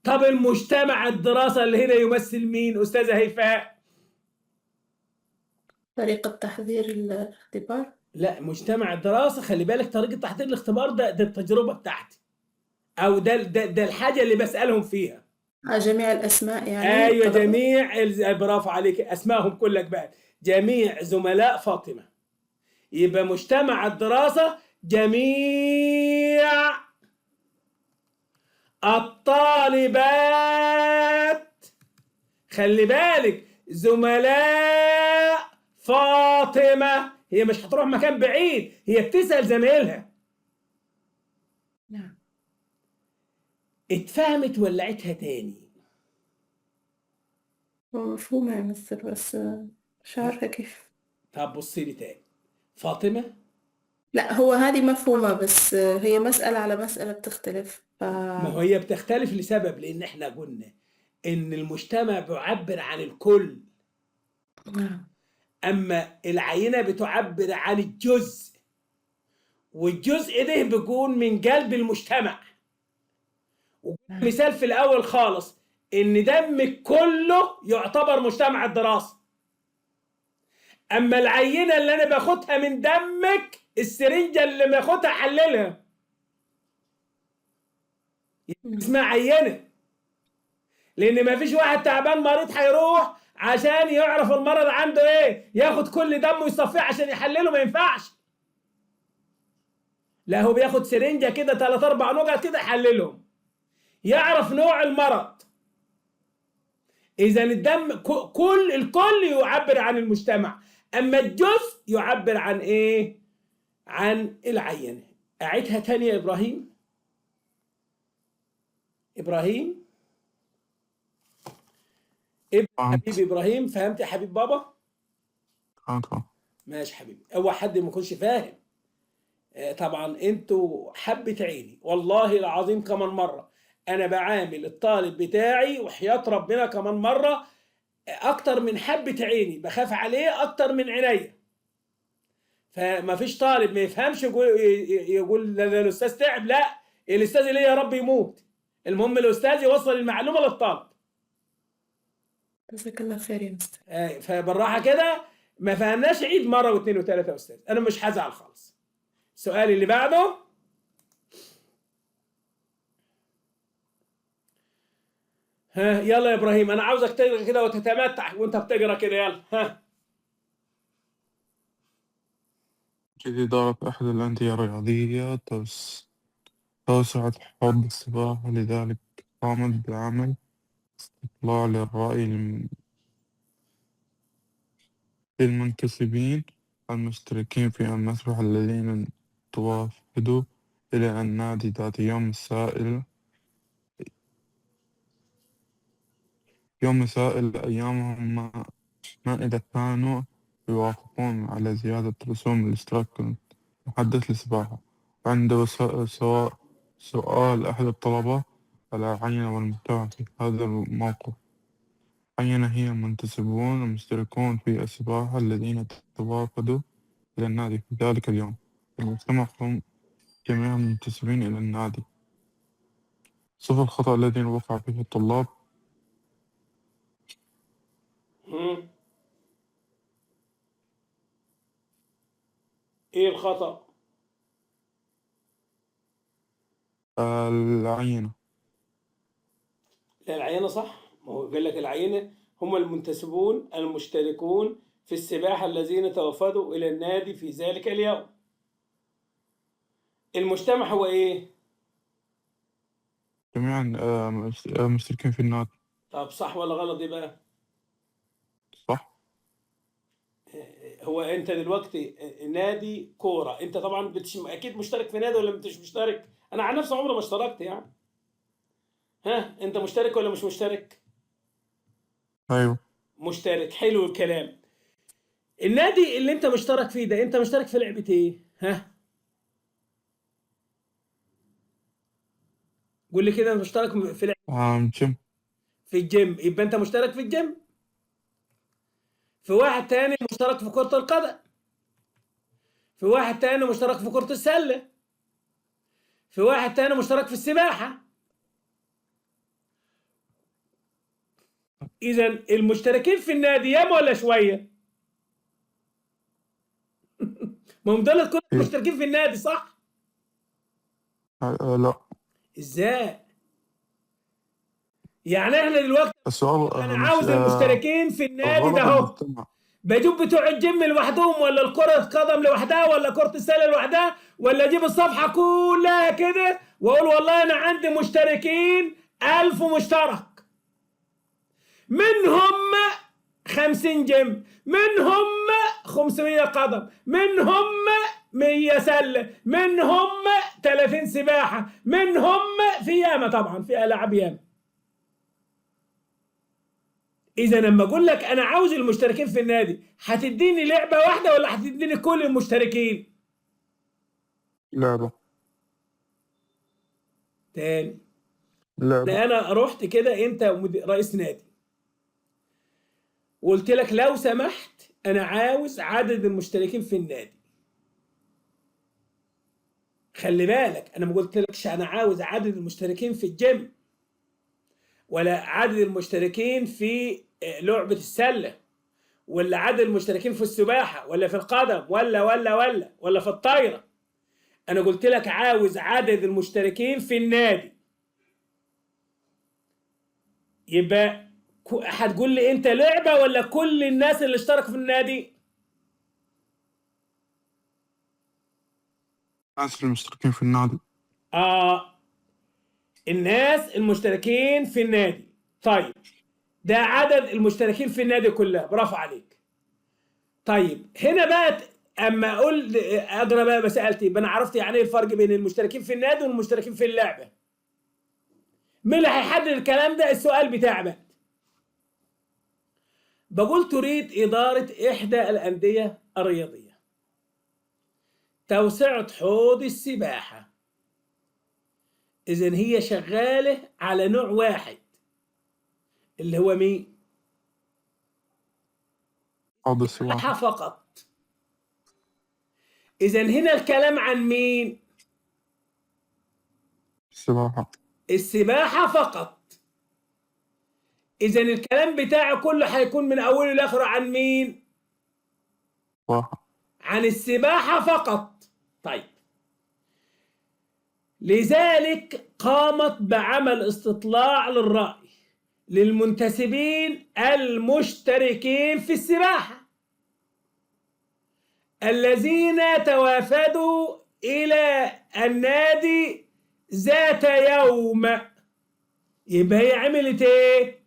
Speaker 1: طب المجتمع الدراسة اللي هنا يمثل مين استاذه هيفاء؟
Speaker 3: طريقة تحضير الاختبار.
Speaker 1: لا، مجتمع الدراسة خلي بالك طريقه تحضير الاختبار ده التجربة بتاعتي، او ده الحاجة اللي بسالهم فيها.
Speaker 3: جميع الأسماء يعني.
Speaker 1: ايوه
Speaker 3: الطلبة.
Speaker 1: جميع برافو عليك، اسمائهم كلك بقى، جميع زملاء فاطمة. يبقى مجتمع الدراسة جميع الطالبات، خلي بالك، زملاء فاطمة. هي مش هتروح مكان بعيد، هي بتسأل زمايلها.
Speaker 3: نعم.
Speaker 1: اتفهمت ولا عيدها تاني؟
Speaker 3: هو مفهومة يا مستر، بس مش عارفة كيف.
Speaker 1: طب بصي لي تاني. فاطمة.
Speaker 3: لا، هو هذه مفهومة، بس هي مسألة على مسألة بتختلف.
Speaker 1: ما هي بتختلف لسبب، لأن احنا قلنا إن المجتمع بيعبر عن الكل.
Speaker 3: نعم.
Speaker 1: أما العينة بتعبر عن الجزء، والجزء ده بيكون من قلب المجتمع. مثال في الأول خالص، إن دمك كله يعتبر مجتمع الدراسة، أما العينة اللي أنا باخدها من دمك، السرنجة اللي باخدها حللها، اسمها عينة. لأن ما فيش واحد تعبان مريض هيروح عشان يعرف المرض عنده إيه، ياخد كل دمه ويصفيه عشان يحلله، ما ينفعش. لا، هو بياخد سرنجة كده 3 4 نقط كده يحللهم، يعرف نوع المرض. إذا الدم كل الكل يعبر عن المجتمع، أما الجزء يعبر عن إيه؟ عن العينة. أعيدها تاني يا إبراهيم. إبراهيم،
Speaker 2: فهمت.
Speaker 1: حبيبي إبراهيم، فهمت يا حبيب بابا؟
Speaker 2: فهمت.
Speaker 1: ماشي حبيبي، اوعى حد ما يكونش فاهم. طبعا انتوا حبة عيني والله العظيم، كمان مرة انا بعامل الطالب بتاعي وحياة ربنا كمان مرة اكتر من حبة عيني، بخاف عليه اكتر من عينيا. فما فيش طالب ما يفهمش يقول ده الاستاذ تعب، لا، الاستاذ ليه يا رب يموت، المهم الاستاذ يوصل المعلومة للطالب.
Speaker 3: جزاك الله خير يا مستر.
Speaker 1: فبالراحة كده، ما فهمناش عيد مرة واثنين وثلاثة يا استاذ، انا مش هزعل خالص. السؤال اللي بعده، ها يلا يا ابراهيم، انا عاوزك تقرا كده وتتمتع وانت بتقرا كده، يلا ها.
Speaker 2: إدارة أحد الأندية الرياضية توسعة حوض السباحة، لذلك قامت بعمل استطلاع للرأي للمنتسبين المشتركين في المسبح الذين توافدوا إلى النادي ذات يوم سائل أيامهم ما إذا كانوا يوافقون على زيادة رسوم الاشتراك المحدث للسباحة. وعند سؤال أحد الطلبة على عينة والمجتمع في هذا الموقف، عينة هي المنتسبون المشتركون في السباحة الذين توافدوا إلى النادي في ذلك اليوم. المجتمع هم جميع المنتسبين إلى النادي. صف الخطأ الذي وقع فيه الطلاب.
Speaker 1: ايه الخطأ؟
Speaker 2: العينة.
Speaker 1: لا، العينة صح، ما هو قال لك العينة هم المنتسبون المشتركون في السباحة الذين توافدوا إلى النادي في ذلك اليوم. المجتمع هو إيه؟
Speaker 2: جميعا مشتركين في النادي.
Speaker 1: طب صح ولا غلط دي بقى؟
Speaker 2: صح.
Speaker 1: هو أنت دلوقتي نادي كورة، أنت طبعا أكيد مشترك في نادي ولا مش مشترك؟ أنا عن نفسي عمري ما اشتركت يعني. ها، أنت مشترك ولا مش مشترك؟
Speaker 2: أيوه.
Speaker 1: مشترك. حلو الكلام. النادي اللي أنت مشترك فيه ده، أنت مشترك في لعبة إيه؟ ها؟ قول لي كده، أنت مشترك في لعبة
Speaker 2: جيم.
Speaker 1: في الجيم، يبقى أنت مشترك في الجيم. في واحد تاني مشترك في كرة القدم، في واحد تاني مشترك في كرة السلة، في واحد تاني مشترك في السباحة. إذا المشتركين في النادي ياما ولا شوية؟ ما هم دول كلهم مشتركين في النادي صح؟
Speaker 2: لا.
Speaker 1: إزاي؟ يعني احنا دلوقتي
Speaker 2: السؤال
Speaker 1: انا عاوز المشتركين في النادي ده اهو، بجيب بتوع الجيم لوحدهم ولا الكرة القدم لوحدها ولا كرة السلة لوحدها، ولا اجيب الصفحة كلها كده واقول والله انا عندي مشتركين 1000 مشترك، منهم 50 جيم، منهم 500 قدم، منهم 100 سلة، منهم 30 سباحة، منهم في ياما، طبعا في ألعاب ياما. إذا لما أقول لك أنا عاوز المشتركين في النادي، هتديني لعبة واحدة ولا هتديني كل المشتركين؟
Speaker 2: لعبة.
Speaker 1: تاني.
Speaker 2: لعبة.
Speaker 1: أنا رحت كده، أنت رئيس نادي، وقلت لك لو سمحت أنا عاوز عدد المشتركين في النادي. خلي بالك، أنا ما قلتلكش أنا عاوز عدد المشتركين في الجيم، ولا عدد المشتركين في لعبة السلة، ولا عدد المشتركين في السباحة، ولا في القدم، ولا ولا ولا ولا في الطايرة. أنا قلت لك عاوز عدد المشتركين في النادي. يبقى هتقول لي أنت لعبة ولا كل الناس اللي اشتركوا في النادي؟
Speaker 2: الناس المشتركين في النادي.
Speaker 1: الناس المشتركين في النادي. طيب ده عدد المشتركين في النادي كلها، برافو عليك. طيب هنا بقى اما اقول اقرا بقى مسألتي، يبقى انا عرفت يعني ايه الفرق بين المشتركين في النادي والمشتركين في اللعبه. مين اللي هيحدد الكلام ده؟ السؤال بتاعي بقى. بقول تريد إدارة إحدى الأندية الرياضية توسعة حوض السباحة. إذن هي شغالة على نوع واحد اللي هو مين؟
Speaker 2: حوض السباحة
Speaker 1: فقط. إذن هنا الكلام عن مين؟
Speaker 2: السباحة.
Speaker 1: السباحة فقط. إذن الكلام بتاعه كله هيكون من أوله لآخره عن مين؟
Speaker 2: السباحة.
Speaker 1: عن السباحة فقط. طيب لذلك قامت بعمل استطلاع للرأي للمنتسبين المشتركين في السباحة الذين توافدوا إلى النادي ذات يوم. يبقى هي عملت إيه؟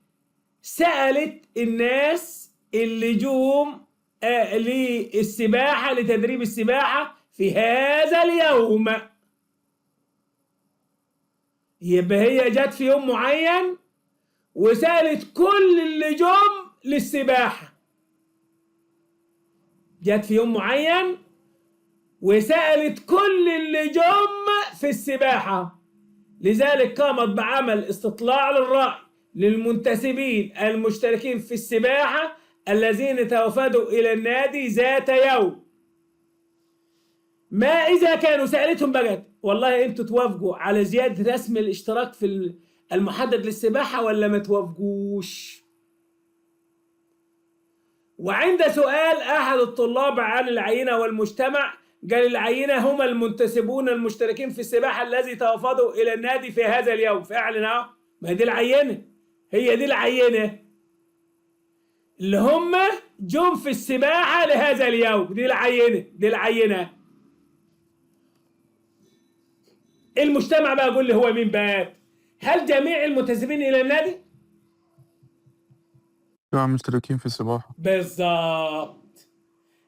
Speaker 1: سألت الناس اللي جوم للسباحة، لتدريب السباحة في هذا اليوم. يبقى هي جت في يوم معين وسألت كل اللي جم للسباحة. جت في يوم معين وسألت كل اللي جم في السباحة. لذلك قامت بعمل استطلاع للرأي للمنتسبين المشتركين في السباحة الذين توافدوا إلى النادي ذات يوم. ما إذا كانوا، سألتهم بقى والله أنتوا توافقوا على زيادة رسم الاشتراك في المحدد للسباحة ولا ما توافقوش؟ وعند سؤال أحد الطلاب عن العينة والمجتمع قال العينة هم المنتسبون المشتركين في السباحة الذي توافدوا إلى النادي في هذا اليوم. فعلا أهو، ما دي العينة، هي دي العينة. اللي هم جم في السباحة لهذا اليوم. دي العينة، دي العينة. المجتمع بقى يقول لي هو مين بقى؟ هل جميع المنتسبين إلى النادي؟
Speaker 2: جميع المشتركين في السباحة.
Speaker 1: بالظبط.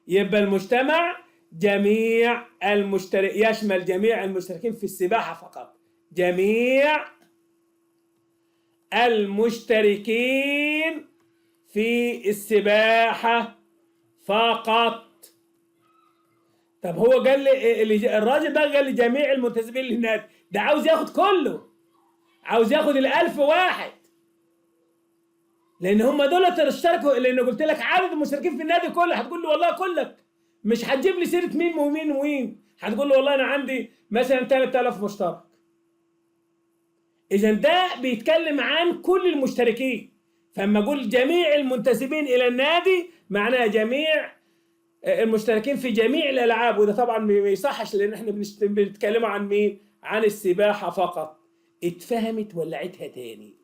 Speaker 1: يبقى المجتمع جميع المشترك، يشمل جميع المشتركين في السباحة فقط. جميع المشتركين في السباحة فقط. طب هو قال لي الراجل ده قال لي جميع المنتسبين للنادي، ده عاوز ياخد كله، عاوز ياخد ال1000 واحد، لان هم دول اللي اشتركوا. لان قلت لك عدد المشتركين في النادي كله، هتقول لي والله كلك، مش هتجيب لي سيره مين ومين ومين، هتقول لي والله انا عندي مثلا 3000 مشترك. اذا ده بيتكلم عن كل المشتركين. فاما اقول جميع المنتسبين الى النادي معناها جميع المشتركين في جميع الالعاب، وده طبعا ما يصحش لان احنا بنتكلم عن مين؟ عن السباحة فقط. اتفهمت ولا عيدها تاني؟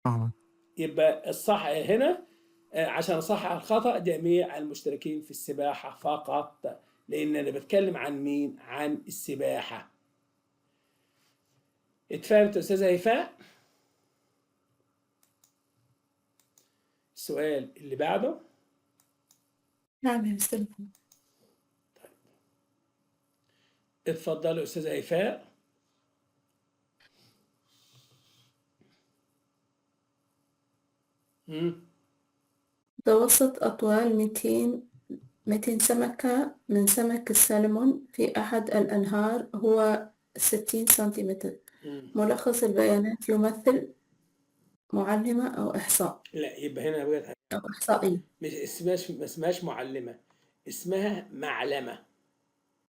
Speaker 2: فهمت.
Speaker 1: يبقى الصح هنا عشان اصحح الخطأ جميع المشتركين في السباحة فقط، لان انا بتكلم عن مين؟ عن السباحة. اتفهمت يا استاذه هيفاء؟ السؤال اللي بعده.
Speaker 3: نعم يا مستر محمد.
Speaker 1: اتفضلي استاذه هيفاء.
Speaker 3: متوسط أطوال 200 سمكة من سمك السلمون في أحد الأنهار هو 60 سنتيمتر. ملخص البيانات يمثل معلمة أو إحصاء.
Speaker 1: لا، يبقى هنا بقى
Speaker 3: أو إحصائية.
Speaker 1: مش اسمهاش، ما اسمهاش معلمة، اسمها معلمة.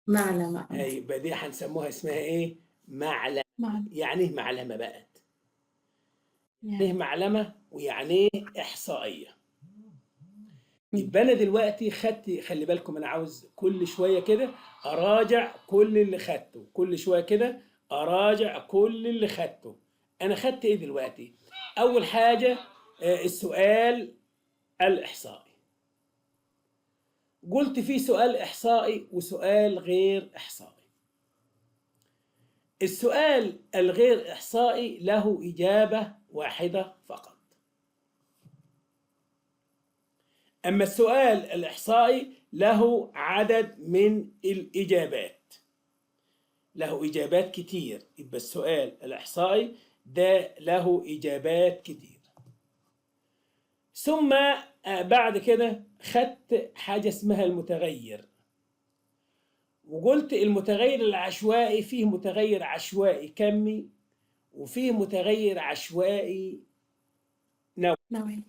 Speaker 3: معلمة.
Speaker 1: يبقى دي هنسموها اسمها ايه؟ معلمة.
Speaker 3: معلمة.
Speaker 1: يعني ايه معلمة بقى؟ يعني ايه معلمة ويعني ايه إحصائية؟ يبقى أنا دلوقتي خدت، خلي بالكم أنا عاوز كل شوية كده أراجع كل اللي خدته، كل شوية كده أراجع كل اللي خدته. أنا خدت إيه دلوقتي؟ أول حاجة السؤال الإحصائي. قلت فيه سؤال إحصائي وسؤال غير إحصائي. السؤال الغير إحصائي له إجابة واحدة فقط. أما السؤال الإحصائي له عدد من الإجابات، له إجابات كتير. يبقى السؤال الإحصائي ده له إجابات كتير. ثم بعد كده خدت حاجة اسمها المتغير، وقلت المتغير العشوائي فيه متغير عشوائي كمي وفيه متغير عشوائي نوعي.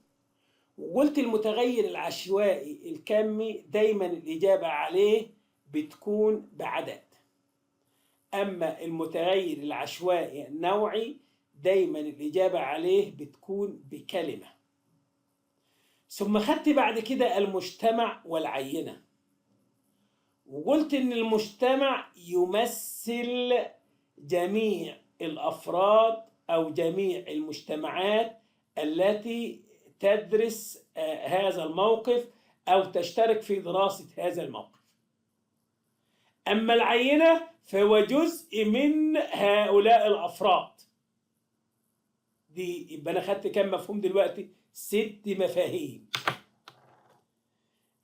Speaker 1: وقلت المتغير العشوائي الكمي دايما الإجابة عليه بتكون بعدد، أما المتغير العشوائي النوعي دايما الإجابة عليه بتكون بكلمة. ثم خدت بعد كده المجتمع والعينة، وقلت إن المجتمع يمثل جميع الأفراد أو جميع المجتمعات التي تدرس هذا الموقف أو تشترك في دراسة هذا الموقف. أما العينة فهو جزء من هؤلاء الأفراد. دي يبقى أنا خدت كم مفهوم دلوقتي؟ 6 مفاهيم.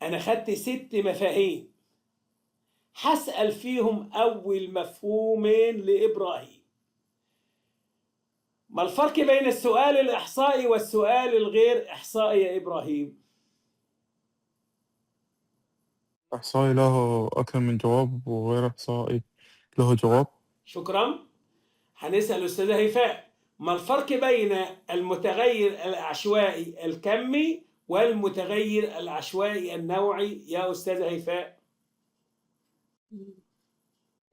Speaker 1: أنا خدت 6 مفاهيم هسأل فيهم أول مفهومين لإبراهيم. ما الفرق بين السؤال الإحصائي والسؤال الغير إحصائي يا إبراهيم؟
Speaker 2: إحصائي له أكثر من جواب، وغير إحصائي له جواب.
Speaker 1: شكرا. هنسأل الأستاذة هيفاء، ما الفرق بين المتغير العشوائي الكمي والمتغير العشوائي النوعي يا أستاذة هيفاء؟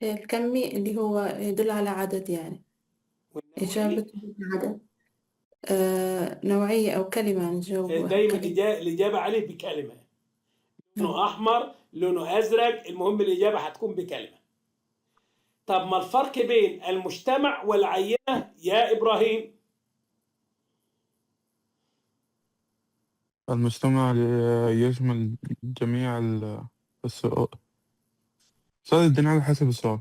Speaker 3: الكمي اللي هو يدل على عدد، يعني إجابة عدد، نوعية أو كلمة نجاوب
Speaker 1: دايما الإجابة عليه بكلمة، لونه أحمر لونه أزرق، المهم الإجابة هتكون بكلمة. طب ما الفرق بين المجتمع والعينة يا إبراهيم؟
Speaker 2: المجتمع يشمل جميع السؤال. أستاذ اديني على حسب السؤال.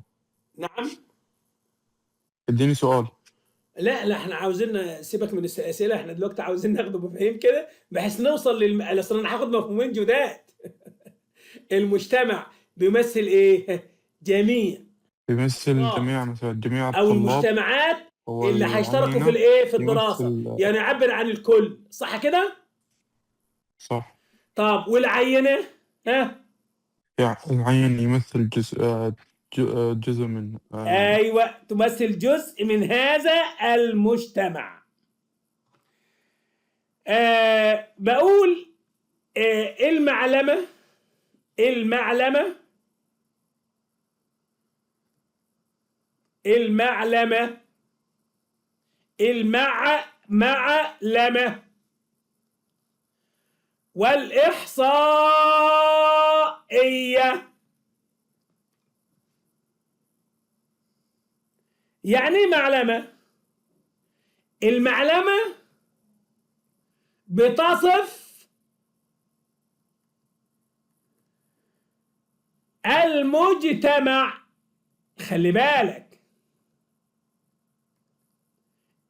Speaker 1: نعم.
Speaker 2: اديني سؤال.
Speaker 1: لا لا، احنا عاوزين سيبك من الاسئله، احنا دلوقتي عاوزين ناخده مفاهيم كده بحيث نوصل اصل انا هاخد مفهومين جداد. المجتمع بيمثل ايه؟ جميع
Speaker 2: بيمثل
Speaker 1: آه.
Speaker 2: جميع مثلا جميع
Speaker 1: او
Speaker 2: الطلاب.
Speaker 1: المجتمعات اللي هيشتركوا في
Speaker 2: والعينة
Speaker 1: الايه؟ في الدراسه،
Speaker 2: يمثل.
Speaker 1: يعني يعبر عن الكل، صح كده؟
Speaker 2: صح.
Speaker 1: طب والعينه؟ ها؟
Speaker 2: يعني العين يمثل جزء جزء من
Speaker 1: ايوه، تمثل جزء من هذا المجتمع. بقول المعلمه، المعلمه، المعلمه، المعلمه والإحصائية. يعني ايه معلمة؟ المعلمة بتصف المجتمع. خلي بالك،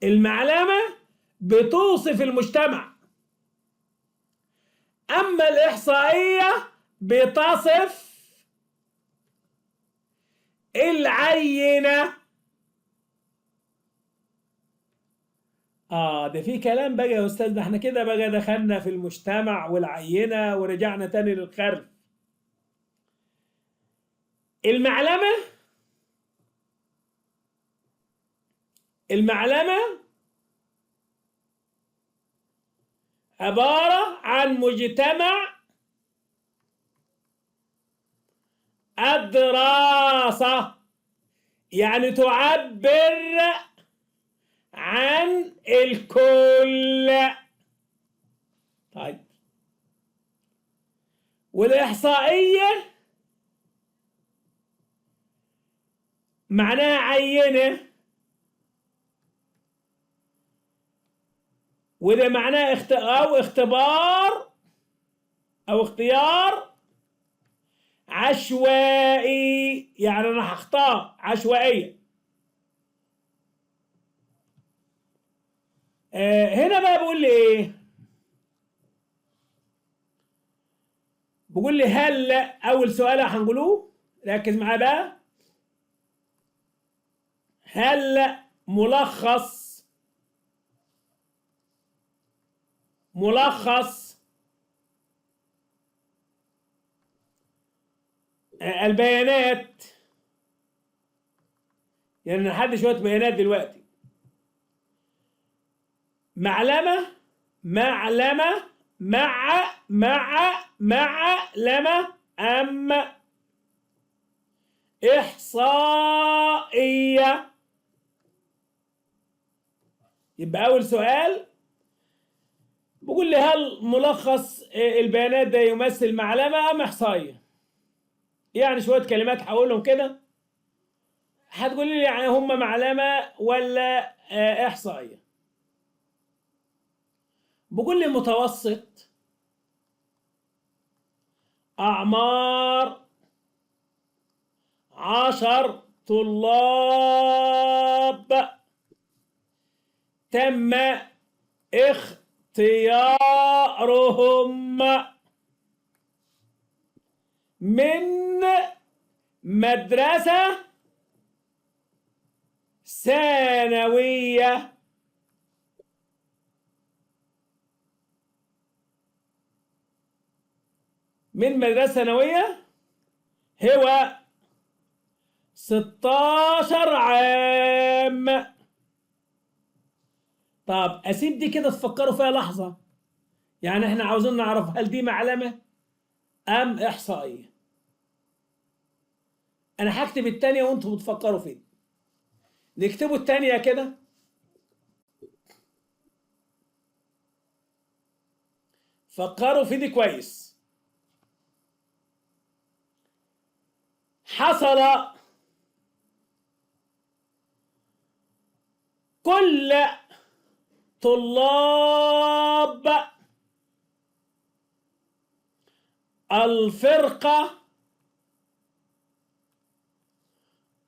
Speaker 1: المعلمة بتوصف المجتمع، أما الإحصائية بتصف العينة. ده في كلام بقى يا أستاذ، ده احنا كده بقى دخلنا في المجتمع والعينة ورجعنا تاني للخرف. المعلمة، المعلمة عبارة عن مجتمع الدراسة، يعني تعبر عن الكل. طيب والإحصائية معناها عينة، وده معناه أو اختبار أو اختيار عشوائي، يعني أنا هختار عشوائية. هنا بقى بيقول لي إيه؟ بيقول لي هل، أول سؤال هنقولوه ركز معايا بقى، هل ملخص، ملخص البيانات، يعني نحدد شوية بيانات دلوقتي، معلمة معلمة مع مع معلمة أم إحصائية؟ يبقى أول سؤال بيقول لي هل ملخص البيانات ده يمثل معلمة أم إحصائية؟ يعني شوية كلمات هقولهم كده هتقول لي يعني هم معلمة ولا إحصائية. بيقول لي متوسط أعمار 10 طلاب تم اختيارهم من مدرسة ثانوية من مدرسة ثانوية هو 16 عام. طب اسيب دي كده تفكروا فيها لحظة، يعني احنا عاوزين نعرف هل دي معلمة ام احصائية. انا هكتب التانية وانتوا بتفكروا فين. نكتبوا التانية كده. فكروا في دي كويس. حصل كل طلاب الفرقة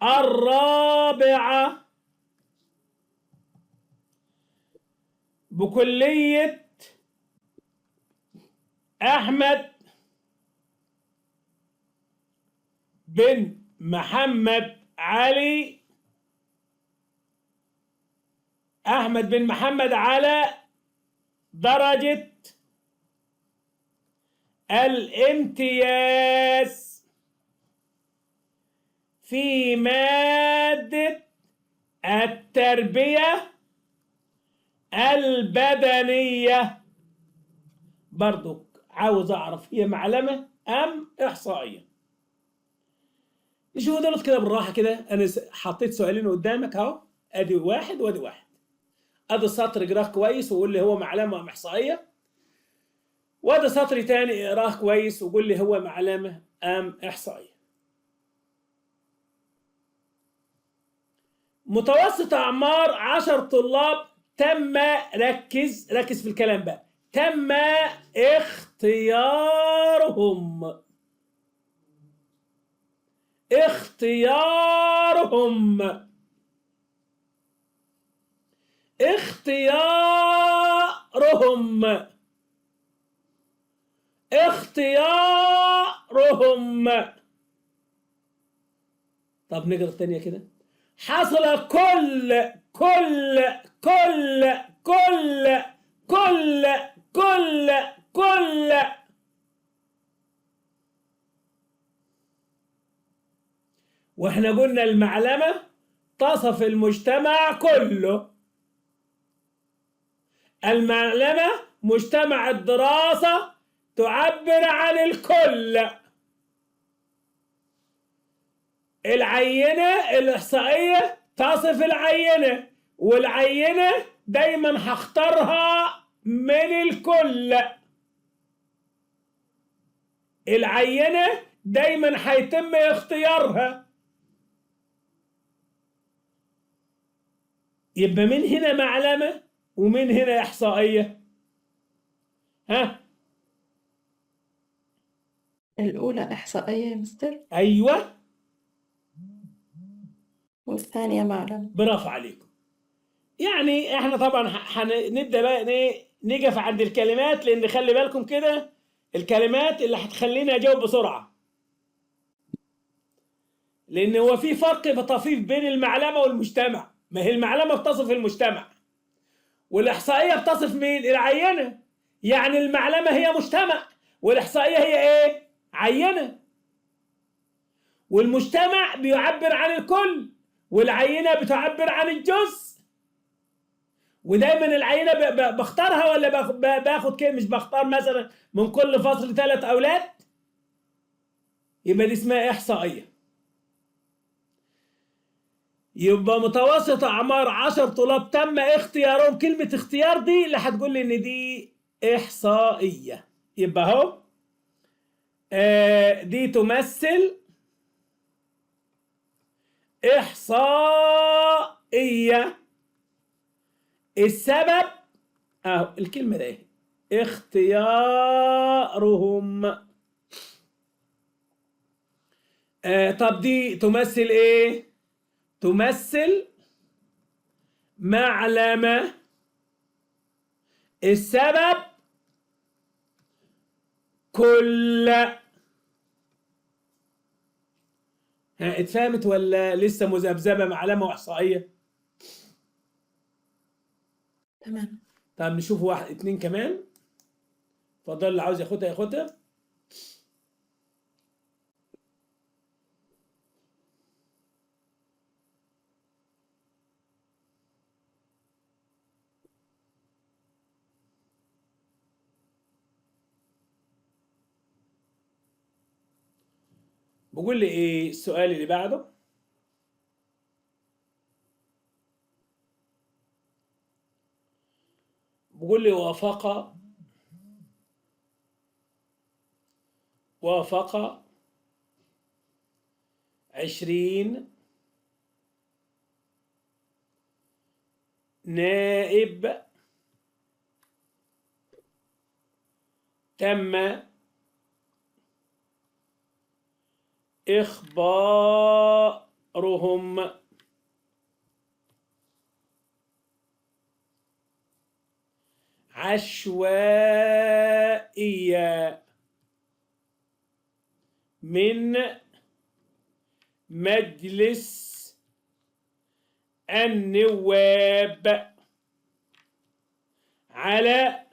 Speaker 1: الرابعة بكلية أحمد بن محمد علي، أحمد بن محمد، على درجة الامتياز في مادة التربية البدنية. برضو عاوز أعرف هي معلمة أم إحصائية. نشوف دولت كده بالراحة كده. أنا حطيت سؤالين قدامك أهو، أدي واحد وأدي واحد. أدي سطر اقراه كويس وقول لي هو معلمة أم إحصائية، وأدي سطر تاني اقراه كويس وقول لي هو معلمة أم إحصائية. متوسط أعمار 10 طلاب تم، ركز ركز في الكلام بقى، تم اختيارهم، اختيارهم، اختيارهم، اختيارهم. طب نقرا الثانية كده. حصل كل كل كل كل كل كل كل. واحنا قلنا المعلمة تصف المجتمع كله. المعلمة مجتمع الدراسة تعبر عن الكل. العينة الإحصائية تصف العينة، والعينة دايما هختارها من الكل. العينة دايما هيتم اختيارها. يبقى من هنا معلمة ومن هنا إحصائية. ها؟
Speaker 3: الأولى إحصائية يا مستر.
Speaker 1: أيوة.
Speaker 3: والثانية معلمة.
Speaker 1: برافو عليكم. يعني احنا طبعا هنبدأ بقى نقف عند الكلمات، لأن خلي بالكم كده الكلمات اللي هتخليني أجاوب بسرعة، لأن هو في فرق طفيف بين المعلمة والمجتمع. ما هي المعلمة بتصف المجتمع، والإحصائية بتصف مين؟ العينة. يعني المعلمة هي مجتمع، والإحصائية هي إيه؟ عينة. والمجتمع بيعبر عن الكل، والعينة بتعبر عن الجزء. ودايما العينة بختارها ولا باخد كده؟ مش بختار مثلا من كل فصل 3 أولاد، يبقى دي اسمها إحصائية. يبقى متوسط أعمار 10 طلاب تم اختيارهم. كلمة اختيار دي اللي هتقول لي إن دي إحصائية. يبقى أهو دي تمثل إحصائية. السبب أهو الكلمة ده اختيارهم. طب دي تمثل إيه؟ تمثل معلمة. السبب كل. ها اتفهمت ولا لسه مذبذبه معلمه واحصائيه؟
Speaker 3: تمام.
Speaker 1: طب نشوف 1 2 كمان. اتفضل اللي عاوز ياخدها ياخدها. بقول لي ايه السؤال اللي بعده؟ بقول لي وافق 20 نائب تم إخبارهم عشوائية من مجلس النواب على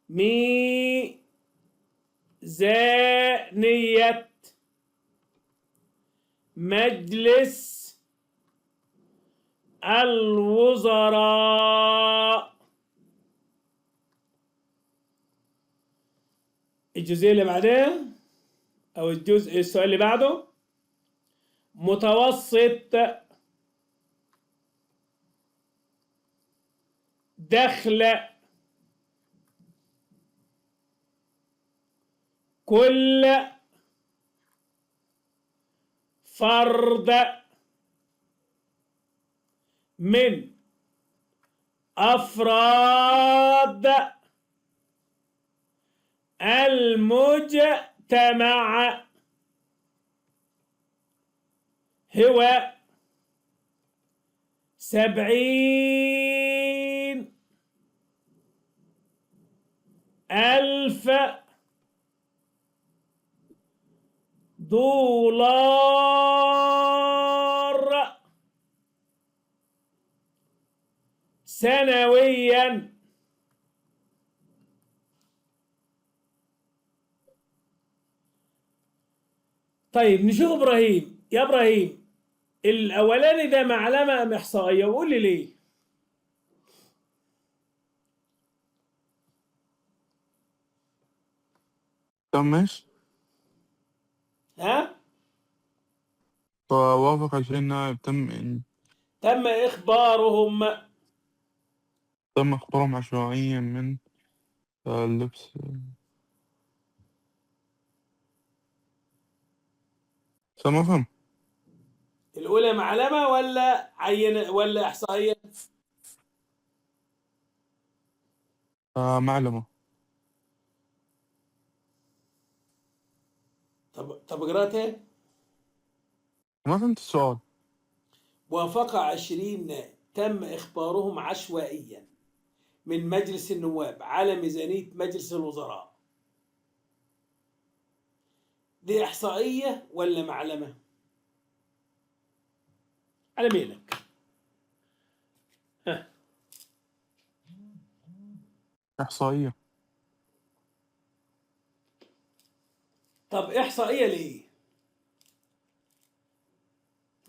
Speaker 1: ميزانية مجلس الوزراء. الجزئية اللي بعدها أو الجزء السؤال اللي بعده، متوسط دخل كل فرد من أفراد المجتمع هو 70,000 دولار سنويا. طيب نشوف إبراهيم. يا إبراهيم، الأولاني ده معلمة أم إحصائية؟ وقول لي ليه.
Speaker 2: تم إيش؟
Speaker 1: ها؟
Speaker 2: فوافق 20 نائب
Speaker 1: تم إخبارهم.
Speaker 2: تم إخبارهم عشوائيا من اللبس. ما فهم.
Speaker 1: الأولى معلمة ولا عينة ولا إحصائية؟
Speaker 2: معلمة.
Speaker 1: طب اقرأ تاني.
Speaker 2: ما فهمت السؤال.
Speaker 1: وافق 20 نائب تم إخبارهم عشوائيا من مجلس النواب على ميزانية مجلس الوزراء. دي إحصائية ولا معلمة؟ على ميلك. ها.
Speaker 2: إحصائية.
Speaker 1: طب إحصائية ليه؟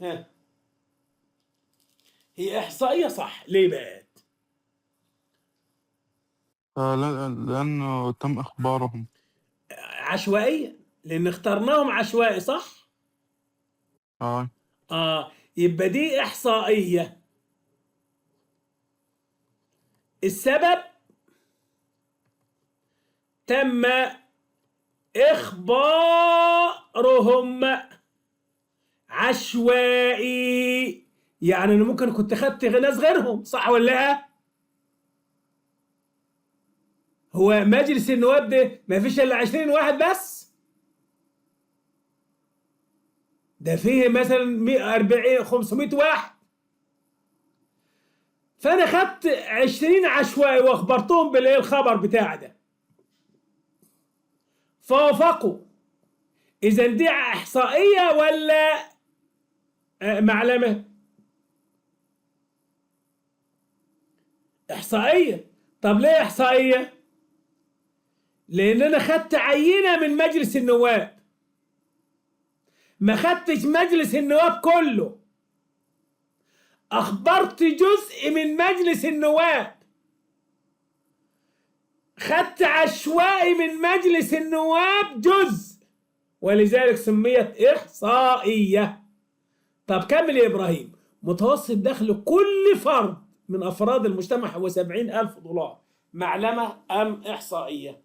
Speaker 1: ها، هي إحصائية صح، ليه بقى؟
Speaker 2: لأنه تم إخبارهم
Speaker 1: عشوائية، لأن اخترناهم عشوائي صح؟ يبقى دي إحصائية. السبب تم إخبارهم عشوائي، يعني أنا ممكن كنت خدت ناس غيرهم، صح ولا لا؟ هو مجلس النواب ده ما فيش إلا 20 واحد بس؟ ده فيه مثلا 140 500 واحد، فأنا خدت 20 عشوائي وأخبرتهم بالإيه الخبر بتاع ده، فوافقوا. إذا دي إحصائية ولا معلمة؟ إحصائية. طب ليه إحصائية؟ لأن أنا خدت عينة من مجلس النواب، ما خدتش مجلس النواب كله، أخبرت جزء من مجلس النواب، خدت عشوائي من مجلس النواب جزء، ولذلك سميت إحصائية. طب كمل يا إبراهيم. متوسط دخل كل فرد من أفراد المجتمع هو 70,000 دولار، معلمة أم إحصائية؟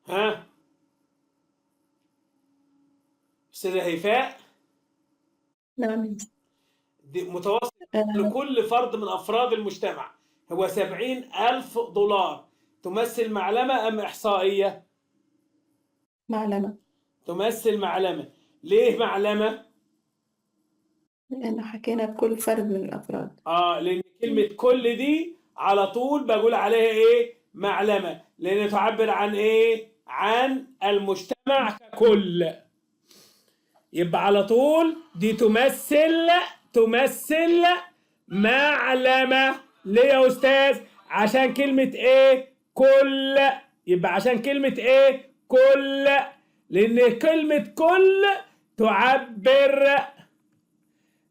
Speaker 1: ها أستاذة هيفاء؟
Speaker 3: نعم.
Speaker 1: متوسط لكل فرد من أفراد المجتمع هو 70,000 دولار، تمثل معلمة أم إحصائية؟
Speaker 3: معلمة.
Speaker 1: تمثل معلمة. ليه معلمة؟
Speaker 3: لأنه حكينا بكل فرد من الأفراد.
Speaker 1: لأن كلمة كل دي على طول بقول عليها إيه؟ معلمة، لأن تعبر عن إيه؟ عن المجتمع ككل. يبقى على طول دي تمثل معلمة. ليه يا أستاذ؟ عشان كلمة إيه؟ كل. يبقى عشان كلمة إيه؟ كل، لأن كلمة كل تعبر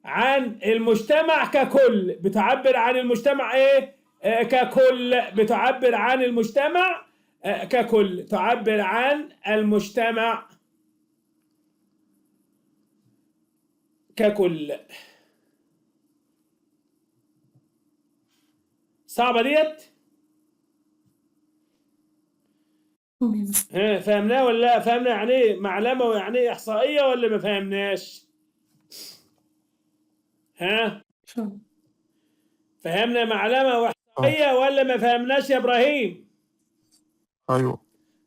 Speaker 1: عن المجتمع ككل، بتعبر عن المجتمع إيه؟ ككل، بتعبر عن المجتمع ككل، تعبر عن المجتمع ككل. صعبة ديت؟ ها، فهمناها ولا لا؟ فهمنا يعني ايه معلمة ويعني ايه إحصائية ولا ما فهمناش؟ ها؟
Speaker 3: شو
Speaker 1: فهمنا معلمة وإحصائية ولا ما فهمناش يا إبراهيم؟
Speaker 2: أيوة.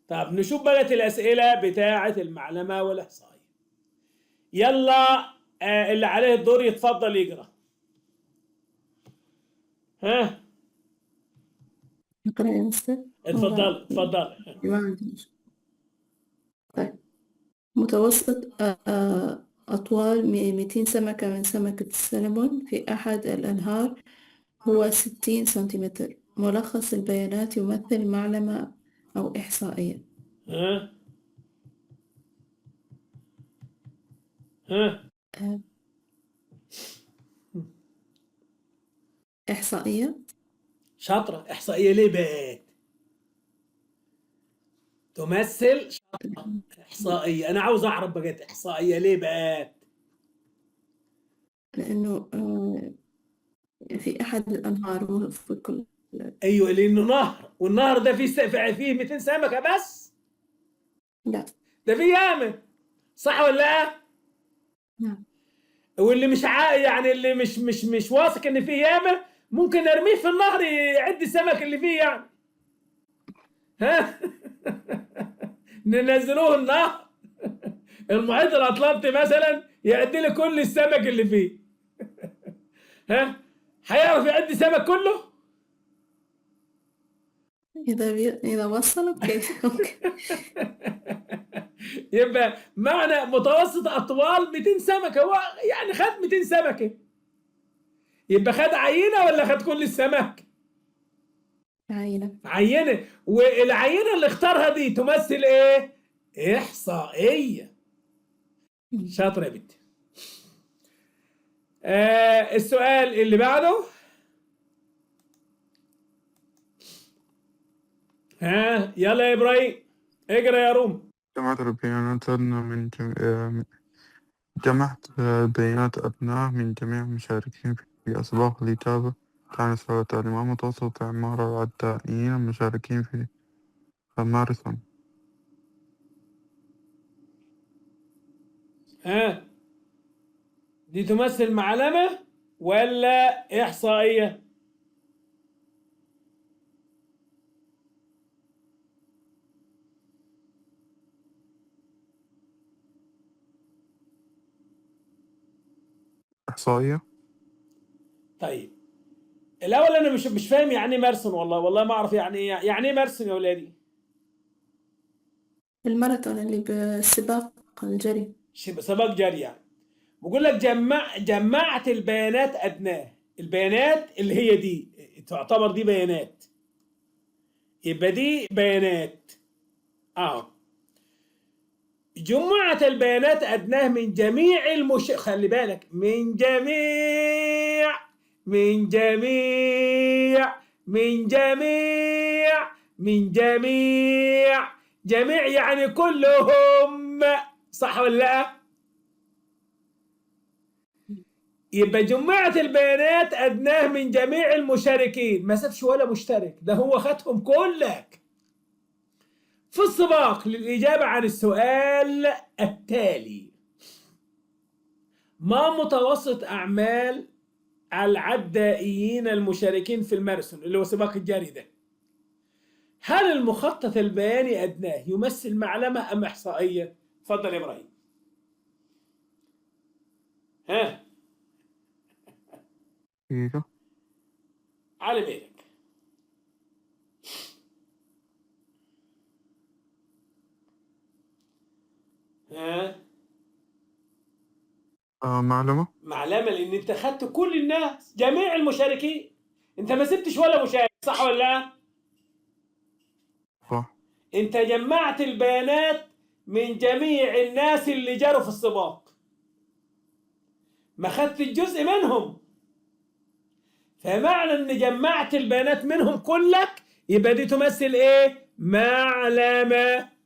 Speaker 1: طب نشوف بقى الأسئلة بتاعة المعلمة والإحصائية. يلا اللي عليه الدور يتفضل يقرأ. ها؟
Speaker 3: نقرأ يا مستر؟
Speaker 1: اتفضل اتفضل.
Speaker 3: ما عندي مشكلة. طيب، متوسط أطوال 200 سمكة من سمكة السلمون في أحد الأنهار هو 60 سنتيمتر. ملخص البيانات يمثل معلمة أو إحصائية.
Speaker 1: ها؟ ها؟
Speaker 3: آه، إحصائية.
Speaker 1: شاطرة. إحصائية ليه بقى؟ تمثل شاطرة إحصائية. أنا عاوز أعرف بقى إحصائية ليه بقى؟
Speaker 3: لأنه في أحد الأنهار مو في كل.
Speaker 1: أيوه، لأنه نهر، والنهر ده فيه 200 سمكة بس؟
Speaker 3: لا،
Speaker 1: ده فيه ياما، صح ولا لا؟
Speaker 3: نعم.
Speaker 1: واللي مش يعني اللي مش واثق إن فيه ياما ممكن ارميه في النهر يعد السمك اللي فيه يعني. ها؟ ننزلوه النهر المحيط الاطلنطي مثلا يعد لي كل السمك اللي فيه. ها؟ هيعرف يعد السمك كله؟
Speaker 3: إذا وصل okay okay.
Speaker 1: يبقى معنى متوسط اطوال 200 سمكه، هو يعني خد 200 سمكه، يبقى خد عينه ولا خد كل السمك؟
Speaker 3: عينة.
Speaker 1: عينة. والعينة اللي اختارها دي تمثل ايه؟ إحصائية. شاطرة يا بنتي. السؤال اللي بعده. ها يلا يا إبراهيم اقرا يا روم.
Speaker 2: جمعت البيانات من جمعت بيانات أبناء من جميع المشاركين في أسباق الإجابة عن السؤال التالي: ما متوسط أعمار العدائين المشاركين في الماراثون؟
Speaker 1: ها دي تمثل معلمة ولا إحصائية؟
Speaker 2: إحصائية.
Speaker 1: طيب الأول أنا مش فاهم يعني إيه ماراثون، والله ما أعرف يعني إيه، يعني إيه ماراثون يا ولادي؟
Speaker 3: الماراثون اللي بالسباق الجري.
Speaker 1: سباق جري يعني. بقول لك جمعت البيانات أدناه، البيانات اللي هي دي تعتبر دي بيانات، يبقى دي بيانات. جمعت البيانات أدناه من جميع خلي بالك، من جميع من جميع من جميع من جميع، جميع يعني كلهم، صح ولا لا؟ يبقى جمعت البيانات أدناه من جميع المشاركين، ما سابش ولا مشترك، ده هو خدهم كلك في السباق للإجابة عن السؤال التالي: ما متوسط أعمال العدائيين المشاركين في الماراثون اللي هو سباق الجري ده؟ هل المخطط البياني أدناه يمثل معلمة أم إحصائية؟ اتفضل يا إبراهيم. ها،
Speaker 2: دقيقة.
Speaker 1: على بالك. ها،
Speaker 2: معلمة.
Speaker 1: معلمة، لأن أنت خدت كل الناس، جميع المشاركين، أنت ما سبتش ولا مشارك، صح ولا لا؟
Speaker 2: صح.
Speaker 1: أنت جمعت البيانات من جميع الناس اللي جروا في السباق، ما خدت الجزء منهم. فمعنى ان جمعت البيانات منهم كلك يبقى دي تمثل ايه؟ معلمة.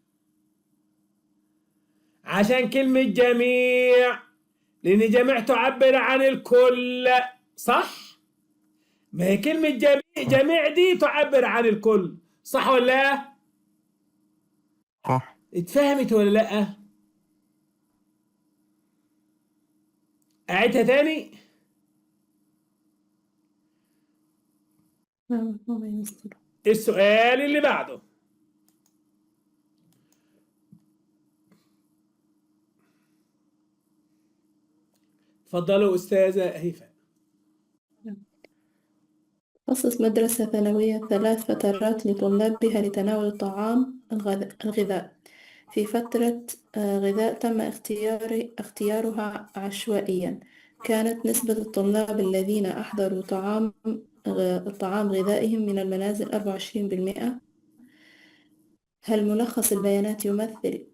Speaker 1: عشان كلمة جميع، لان جميع تعبر عن الكل، صح؟ ما هي كلمة جميع، جميع دي تعبر عن الكل، صح ولا لا؟
Speaker 2: صح.
Speaker 1: اتفهمت ولا لا؟ اعيدها تاني.
Speaker 3: لا، مفهوم يا مستر.
Speaker 1: السؤال اللي بعده. اتفضلوا أستاذة هيفاء.
Speaker 3: خصص مدرسة ثانوية 3 فترات لطلابها لتناول الطعام الغذاء في فترة غذاء تم اختيارها عشوائيا. كانت نسبة الطلاب الذين أحضروا طعام غذائهم من المنازل 24%. هل ملخص البيانات يمثل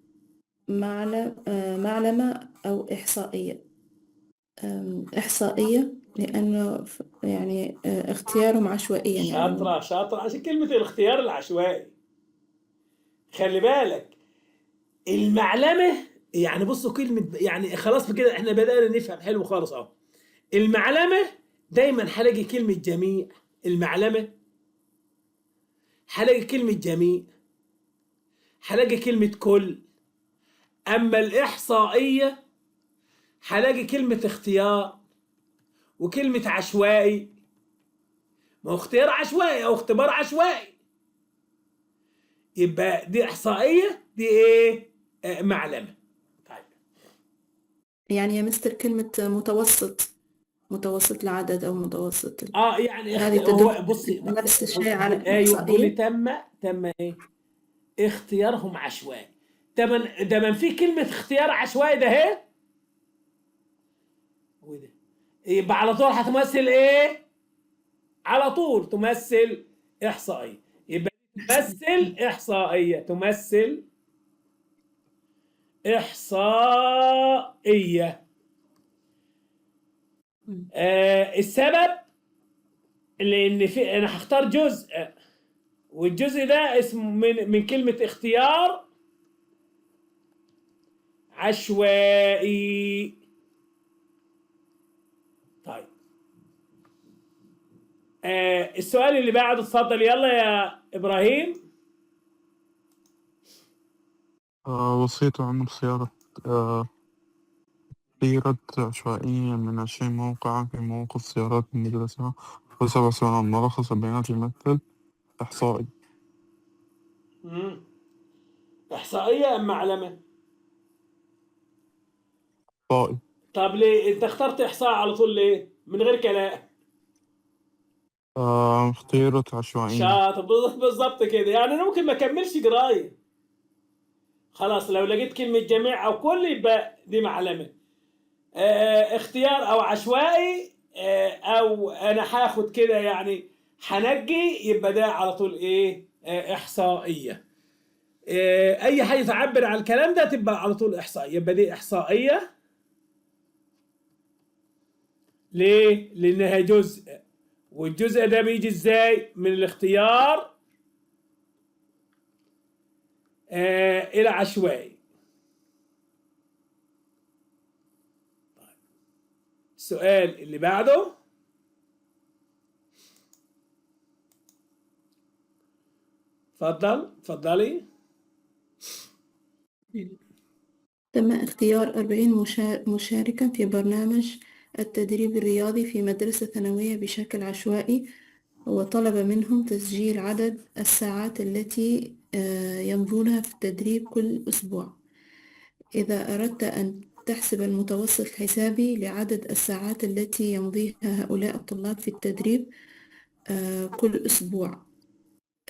Speaker 3: معلمة أو إحصائية؟ إحصائية، لأنه اختيارهم عشوائيا.
Speaker 1: شاطرة شاطرة، عشان كلمة الاختيار العشوائي. خلي بالك المعلمة، يعني بصوا كلمة، يعني خلاص كده احنا بدأنا نفهم حلو خالص اهو. المعلمة دايما هلاقي كلمة جميع، المعلمة هلاقي كلمة جميع، هلاقي كلمة كل. أما الإحصائية هلاقي كلمة اختيار وكلمة عشوائي. ما هو اختيار عشوائي أو اختبار عشوائي، يبقى دي إحصائية، دي إيه؟ معلمة. طيب
Speaker 3: يعني يا مستر كلمة متوسط، متوسط العدد أو متوسط
Speaker 1: يعني
Speaker 3: هذه
Speaker 1: هو
Speaker 3: تدل
Speaker 1: بصي،
Speaker 3: نفس الشيء على
Speaker 1: ايوه، بيقول لي
Speaker 3: الإحصائية.
Speaker 1: تم ايه؟ اختيارهم عشوائي. ده من في كلمة اختيار عشوائي ده اهي، وده يبقى على طول هتمثل ايه؟ على طول تمثل إحصائية. يبقى تمثل إحصائية، تمثل إحصائية. السبب لأن في، أنا هختار جزء، والجزء ده اسمه من كلمة اختيار عشوائي. طيب السؤال اللي بعده، اتفضل يلا يا إبراهيم.
Speaker 2: وصية عمل سيارة، اختيرت عشوائيا من 20 موقعا في موقف سيارات المدرسة و7 سنوات. ملخص البيانات يمثل إحصائي.
Speaker 1: إحصائية أم معلمة؟
Speaker 2: إحصائي.
Speaker 1: طب ليه أنت اخترت إحصائي على طول ليه؟ من غير كلام.
Speaker 2: اختيرت عشوائيا.
Speaker 1: شاطر، بالظبط كده. يعني أنا ممكن ما أكملش قراية، خلاص لو لقيت كلمة جميع أو كل يبقى دي معلمة. اختيار أو عشوائي، أو أنا هاخد كده يعني هنجي، يبقى ده على طول إيه؟ إحصائية. أي حاجة تعبر عن الكلام ده تبقى على طول إحصائية، يبقى دي إحصائية. ليه؟ لأنها جزء، والجزء ده بيجي إزاي؟ من الاختيار إلى عشوائي. طيب. السؤال اللي بعده، اتفضل، اتفضلي.
Speaker 3: تم اختيار 40 مشاركا في برنامج التدريب الرياضي في مدرسة ثانوية بشكل عشوائي، وطلب منهم تسجيل عدد الساعات التي يمضونها في التدريب كل أسبوع. إذا أردت أن تحسب المتوسط الحسابي لعدد الساعات التي يمضيها هؤلاء الطلاب في التدريب كل أسبوع،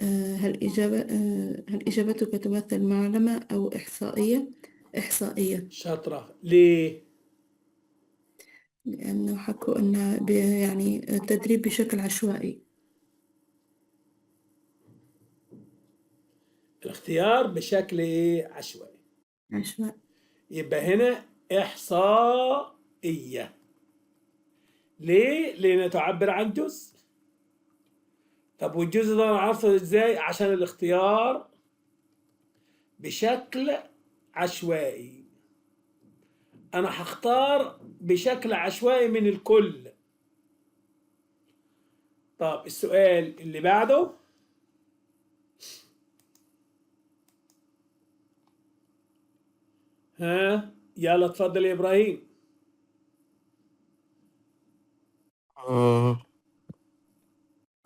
Speaker 3: هل إجابتك تمثل معلمة أو إحصائية؟ إحصائية.
Speaker 1: شاطرة. ليه؟
Speaker 3: لأنه حكوا أن يعني تدريب بشكل عشوائي.
Speaker 1: الاختيار بشكل ايه؟ عشوائي.
Speaker 3: عشوائي.
Speaker 1: يبقى هنا إحصائية. ليه؟ لأنها تعبر عن جزء. طب والجزء ده أنا عارفه إزاي؟ عشان الاختيار بشكل عشوائي. أنا هختار بشكل عشوائي من الكل. طب السؤال اللي بعده، ها يلا اتفضل يا إبراهيم.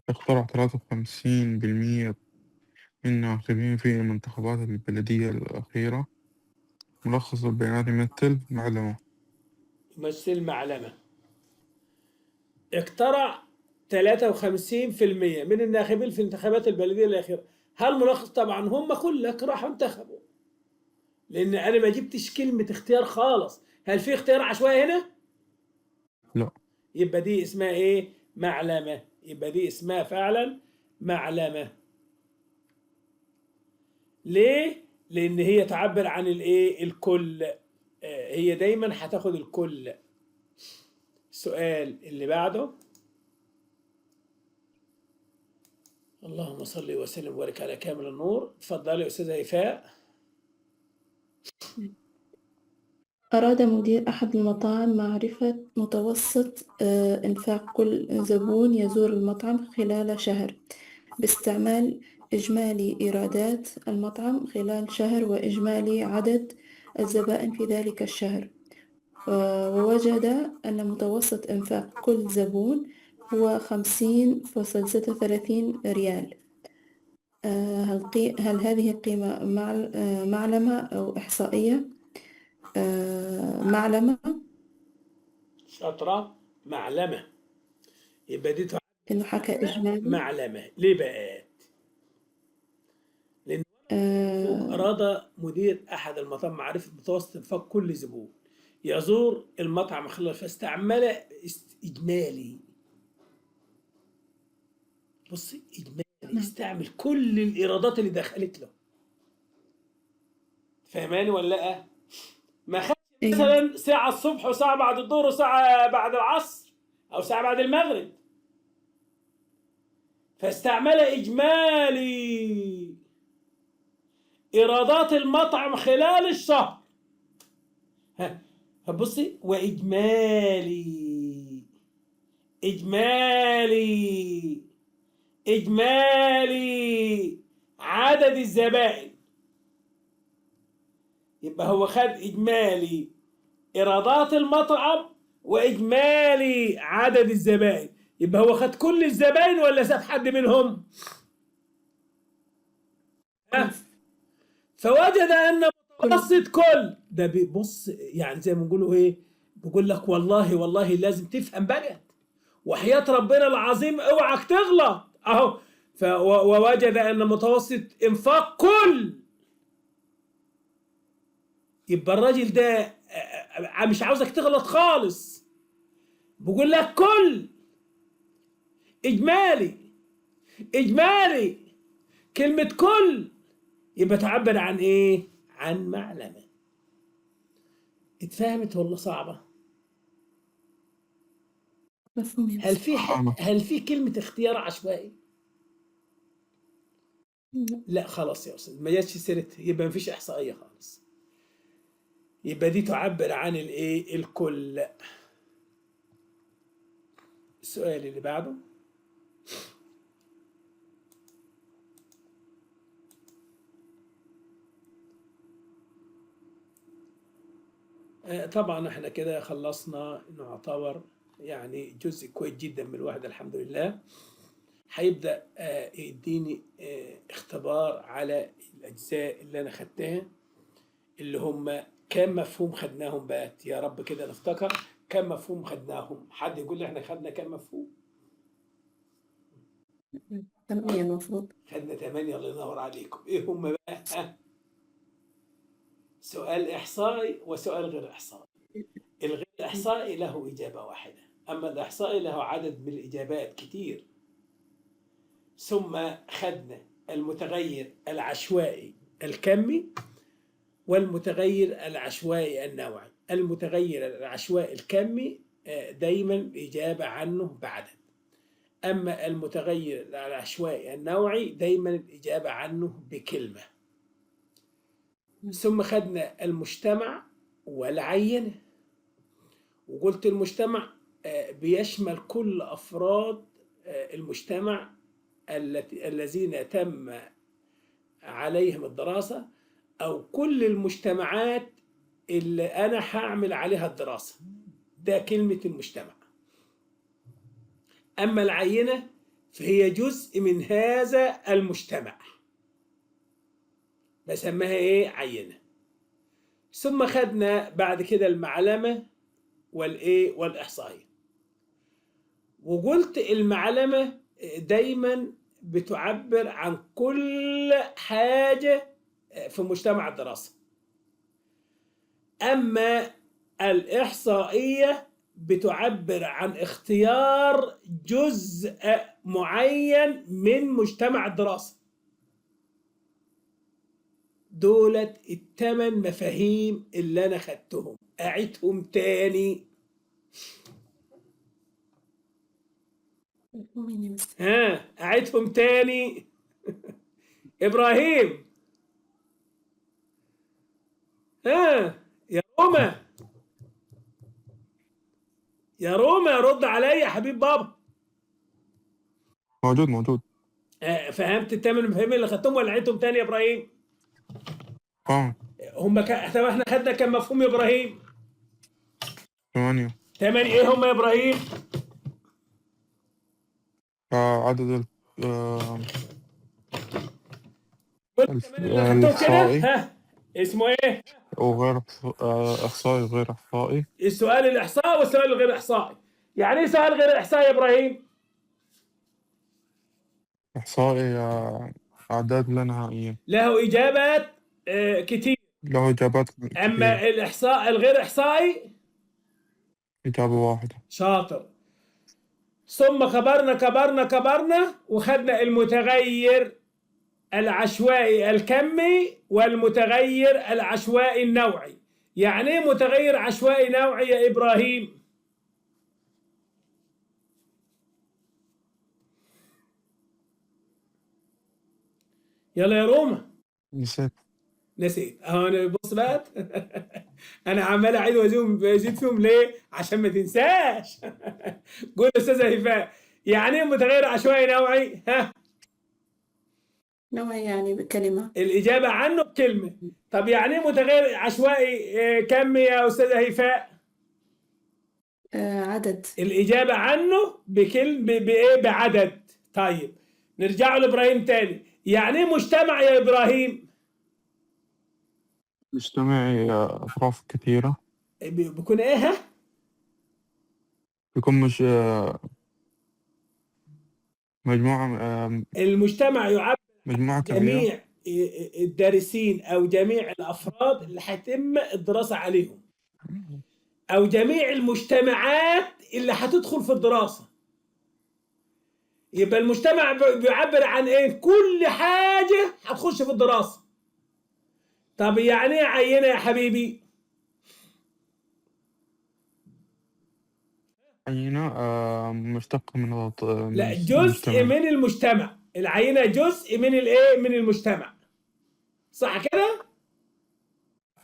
Speaker 2: اقترع 53% من الناخبين في الانتخابات البلدية الأخيرة. ملخص البيانات يمثل معلمة.
Speaker 1: يمثل معلمة. اقترع 53% من الناخبين في الانتخابات البلدية الأخيرة. هل ملخص؟ طبعا هم كلك راحوا انتخبوا، لأن أنا ما جبتش كلمة اختيار خالص. هل في اختيار عشوائي هنا؟
Speaker 2: لا.
Speaker 1: يبقى دي اسمها إيه؟ معلمة. يبقى دي اسمها فعلا معلمة. ليه؟ لأن هي تعبر عن الإيه؟ الكل. هي دايما هتاخد الكل. السؤال اللي بعده، اللهم صل وسلم وبارك على كامل النور. اتفضلي يا أستاذة هيفاء.
Speaker 3: أراد مدير أحد المطاعم معرفة متوسط إنفاق كل زبون يزور المطعم خلال شهر باستعمال إجمالي إيرادات المطعم خلال شهر وإجمالي عدد الزبائن في ذلك الشهر، ووجد أن متوسط إنفاق كل زبون هو 50.36 ريال. هل هذه القيمة معلمة أو إحصائية؟ معلمة.
Speaker 1: شاطرة، معلمة. يبقى دي
Speaker 3: إنه حكى إجمالي
Speaker 1: معلمة. ليه بقى؟ لأن أراد مدير أحد المطاعم معرفة متوسط إنفاق كل زبون يزور المطعم خلال، فاستعمل إجمالي. بصي، إجمالي، استعمل كل الإيرادات اللي دخلت له. فهماني ولا لأ؟ ما خدش مثلا ساعة الصبح وساعة بعد الظهر وساعة بعد العصر أو ساعة بعد المغرب، فاستعمل إجمالي إيرادات المطعم خلال الشهر. ها بصي، وإجمالي إجمالي إجمالي عدد الزبائن. يبقى هو خد إجمالي إيرادات المطعم وإجمالي عدد الزبائن. يبقى هو خد كل الزبائن ولا ساب حد منهم؟ فوجد أن متوسط كل ده، بيبص يعني زي ما بنقولوا إيه، بيقول لك والله والله لازم تفهم بقى، وحياة ربنا العظيم اوعك تغلط أهو. ووجد أن متوسط إنفاق كل، يبقى الراجل ده مش عاوزك تغلط خالص، بيقول لك كل إجمالي إجمالي، كلمة كل يبقى تعبر عن إيه؟ عن معلمة. اتفهمت ولا صعبة؟
Speaker 3: مفهوم.
Speaker 1: هل في كلمة اختيار عشوائي؟ لا خلاص يا أستاذ، ما جاتش سيرتها، يبقى مفيش إحصائية خالص. يبقى دي تعبر عن الايه؟ الكل. السؤال اللي بعده، طبعا احنا كده خلصنا، نعتبر يعني جزء كويس جدا من الوحدة الحمد لله. هيبدأ يديني اختبار على الأجزاء اللي أنا خدتها، اللي هم كام مفهوم خدناهم بقى. يا رب كده نفتكر كام مفهوم خدناهم. حد يقول لي احنا خدنا كام مفهوم؟
Speaker 3: 8 المفروض.
Speaker 1: خدنا 8. الله ينور عليكم. ايه هم بقى؟ ها؟ سؤال إحصائي وسؤال غير إحصائي. الغير إحصائي له إجابة واحدة، أما الإحصائي له عدد من الإجابات كتير. ثم خدنا المتغير العشوائي الكمي والمتغير العشوائي النوعي. المتغير العشوائي الكمي دايما الإجابة عنه بعدد، أما المتغير العشوائي النوعي دايما الإجابة عنه بكلمة. ثم خدنا المجتمع والعينة، وقلت المجتمع بيشمل كل أفراد المجتمع الذين تم عليهم الدراسة، أو كل المجتمعات اللي أنا هعمل عليها الدراسة. ده كلمة المجتمع. أما العينة فهي جزء من هذا المجتمع، بسميها إيه؟ عينة. ثم خدنا بعد كده المعلمة والإيه؟ والإحصائية. وقلت المعلمة دايما بتعبر عن كل حاجة في مجتمع الدراسة، أما الإحصائية بتعبر عن اختيار جزء معين من مجتمع الدراسة. دولت الثمان مفاهيم اللي أنا خدتهم، أعيدهم تاني. ها، أعيدهم تاني. إبراهيم، ها يا روما، يا روما رد عليا يا حبيب بابا.
Speaker 2: موجود موجود.
Speaker 1: فهمت الثمان مفاهيم اللي خدتهم ولا عيدتهم تاني يا إبراهيم؟
Speaker 2: فاهم.
Speaker 1: هم طب احنا خدنا كم مفهوم يا إبراهيم؟
Speaker 2: 8.
Speaker 1: 8. ايه هم يا إبراهيم؟
Speaker 2: عدد
Speaker 1: الإحصائي. ها اسمه ايه؟
Speaker 2: وغير إحصائي وغير إحصائي.
Speaker 1: السؤال الإحصائي والسؤال الغير إحصائي. يعني ايه سؤال غير إحصائي يا إبراهيم؟
Speaker 2: إحصائي أعداد لا نهائية،
Speaker 1: له إجابات كتير،
Speaker 2: له إجابات كتير.
Speaker 1: أما الإحصاء الغير إحصائي
Speaker 2: إجابة واحدة.
Speaker 1: شاطر. ثم كبرنا كبرنا كبرنا وخدنا المتغير العشوائي الكمي والمتغير العشوائي النوعي. يعني ايه متغير عشوائي نوعي يا إبراهيم؟ يلا يا روما.
Speaker 2: نسيت.
Speaker 1: نسيت. انا بص بقى انا عمال اعيد وازيد فيهم ليه؟ عشان ما تنساش. قول يا استاذه هيفاء، يعني ايه متغير عشوائي نوعي؟ ها؟
Speaker 3: نوعي يعني بكلمة.
Speaker 1: الإجابة عنه بكلمة. طب يعني ايه متغير عشوائي كمي يا أستاذة هيفاء؟
Speaker 3: عدد.
Speaker 1: الإجابة عنه بكلمة، بإيه؟ بعدد. طيب نرجع لإبراهيم تاني. يعني ايه مجتمع يا إبراهيم؟
Speaker 2: مجتمعي أطراف كثيرة.
Speaker 1: بيكون إيه؟ ها؟
Speaker 2: بيكون مش مجموعة.
Speaker 1: المجتمع يعبر
Speaker 2: مجموعة كبيرة.
Speaker 1: جميع الدارسين أو جميع الأفراد اللي هيتم الدراسة عليهم، أو جميع المجتمعات اللي هتدخل في الدراسة. يبقى المجتمع بيعبر عن إيه؟ كل حاجة هتخش في الدراسة. طب يعني إيه عينة يا حبيبي؟
Speaker 2: عينة مشتقة من
Speaker 1: لا، جزء من المجتمع. العينة جزء من الايه؟ من المجتمع. صح كده؟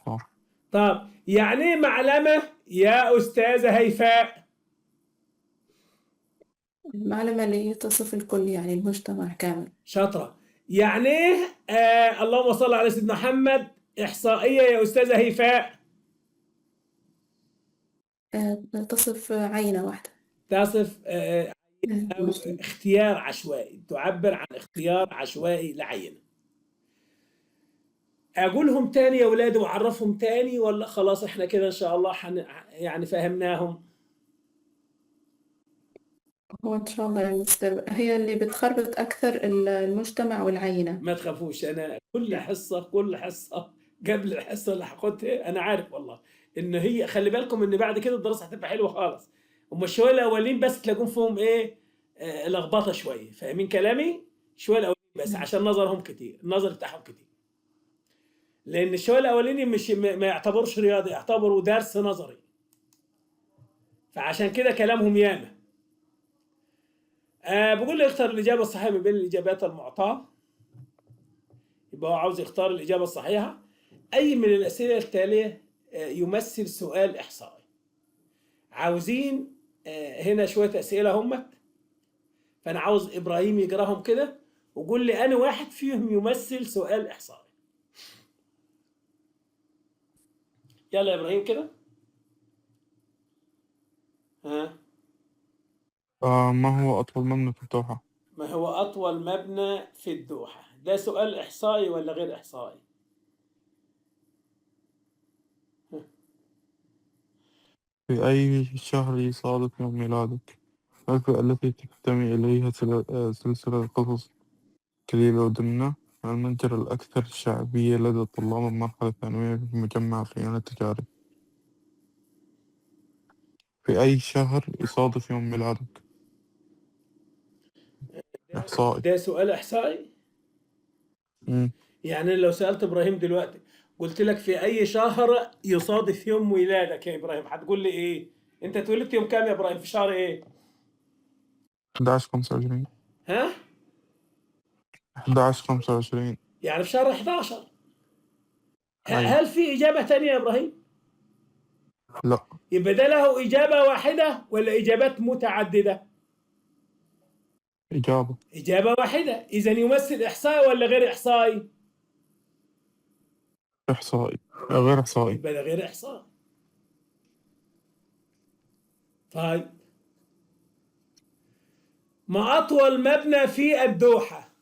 Speaker 2: صح.
Speaker 1: طب يعني ايه معلمة يا أستاذة هيفاء؟
Speaker 3: المعلمة اللي هي تصف الكل، يعني المجتمع كامل.
Speaker 1: شاطرة. يعني ايه اللهم صل على سيدنا محمد إحصائية يا أستاذة هيفاء؟
Speaker 3: تصف عينة واحدة.
Speaker 1: تصف أو اختيار عشوائي، تعبر عن اختيار عشوائي لعينة. أقولهم تاني يا أولاد وأعرفهم تاني، ولا خلاص إحنا كده إن شاء الله يعني فهمناهم؟
Speaker 3: هو إن شاء الله يا مستر هي اللي بتخربط أكثر المجتمع والعينة.
Speaker 1: ما تخافوش، أنا كل حصة، كل حصة قبل الحصة اللي هاخدها أنا عارف والله إن هي، خلي بالكم إن بعد كده الدراسة هتبقى حلوة خالص. هما الشوية الأولين بس تلاقون فيهم إيه، لخبطة شوية، فاهمين كلامي؟ شوية الأولين بس عشان نظرهم كتير، النظر بتاعهم كتير. لأن الشوية الأولاني مش ما يعتبرش رياضي، يعتبروا درس نظري. فعشان كده كلامهم ياما. بقول لي اختار الإجابة الصحيحة من بين الإجابات المعطاة. يبقى هو عاوز يختار الإجابة الصحيحة. أي من الأسئلة التالية يمثل سؤال إحصائي؟ عاوزين هنا شوية أسئلة همت، فأنا عاوز إبراهيم يقراهم كده وقول لي أنا واحد فيهم يمثل سؤال إحصائي. يلا يا إبراهيم كده. ها،
Speaker 2: ما هو أطول مبنى في الدوحة؟
Speaker 1: ما هو أطول مبنى في الدوحة؟ ده سؤال إحصائي ولا غير إحصائي؟
Speaker 2: في أي شهر يصادف يوم ميلادك؟ ما الفئة التي تنتمي إليها سلسلة قصص كليلة ودمنة؟ ما المتجر الأكثر شعبية لدى طلاب المرحلة الثانوية في مجمع الريان التجاري؟ في أي شهر يصادف يوم ميلادك؟ إحصائي.
Speaker 1: ده سؤال إحصائي؟ يعني لو سألت إبراهيم دلوقتي قلت لك في أي شهر يصادف يوم ميلادك يا إبراهيم، هتقول لي إيه؟ أنت اتولدت يوم كام يا إبراهيم؟ في شهر إيه؟
Speaker 2: 11/25.
Speaker 1: ها؟
Speaker 2: 11/25.
Speaker 1: يعني في شهر 11.
Speaker 2: أيوة.
Speaker 1: هل في إجابة تانية يا إبراهيم؟
Speaker 2: لا.
Speaker 1: يبقى ده له إجابة واحدة ولا إجابات متعددة؟
Speaker 2: إجابة.
Speaker 1: إجابة واحدة. إذا يمثل إحصائي ولا غير إحصائي؟
Speaker 2: إحصائي. غير إحصائي.
Speaker 1: يبقى ده غير إحصائي. طيب، ما أطول مبنى في الدوحة؟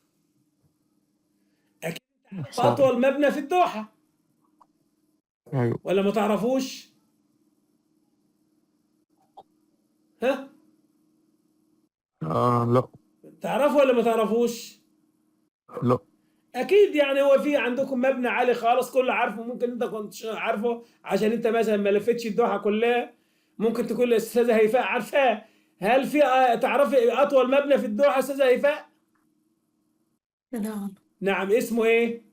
Speaker 1: أكيد
Speaker 2: إحصائي.
Speaker 1: أطول مبنى في الدوحة.
Speaker 2: أيوة.
Speaker 1: ولا ما تعرفوش؟ ها؟
Speaker 2: لا.
Speaker 1: تعرفوا ولا ما تعرفوش؟
Speaker 2: لا.
Speaker 1: أكيد، يعني هو في عندكم مبنى عالي خالص كله عارفه، ممكن أنت كنت عارفه عشان أنت مثلا ما لفتش الدوحة كلها، ممكن تكون الأستاذة هيفاء عارفاه. هل في تعرفي أطول مبنى في الدوحة أستاذة هيفاء؟
Speaker 3: لا.
Speaker 1: نعم، اسمه إيه؟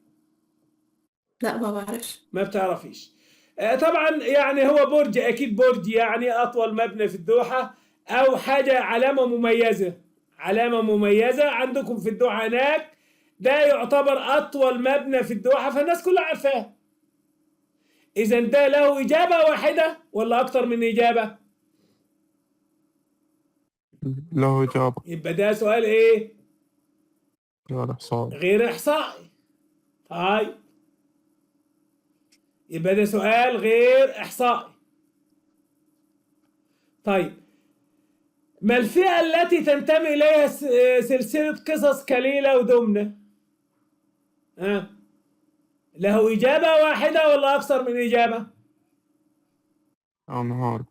Speaker 3: لا ما بعرفش.
Speaker 1: ما بتعرفيش. طبعا يعني هو برج، أكيد برج، يعني أطول مبنى في الدوحة أو حاجة، علامة مميزة، علامة مميزة عندكم في الدوحة هناك، ده يعتبر أطول مبنى في الدوحة، فالناس كلها عارفاه. إذا ده له إجابة واحدة ولا أكتر من إجابة؟
Speaker 2: له إجابة.
Speaker 1: يبقى ده سؤال إيه؟
Speaker 2: غير إحصائي.
Speaker 1: غير إحصائي. طيب، يبقى ده سؤال غير إحصائي. طيب، ما الفئة التي تنتمي إليها سلسلة قصص كليلة ودمنة؟ ها؟ له إجابة واحدة ولا أكثر من إجابة؟
Speaker 2: نهار.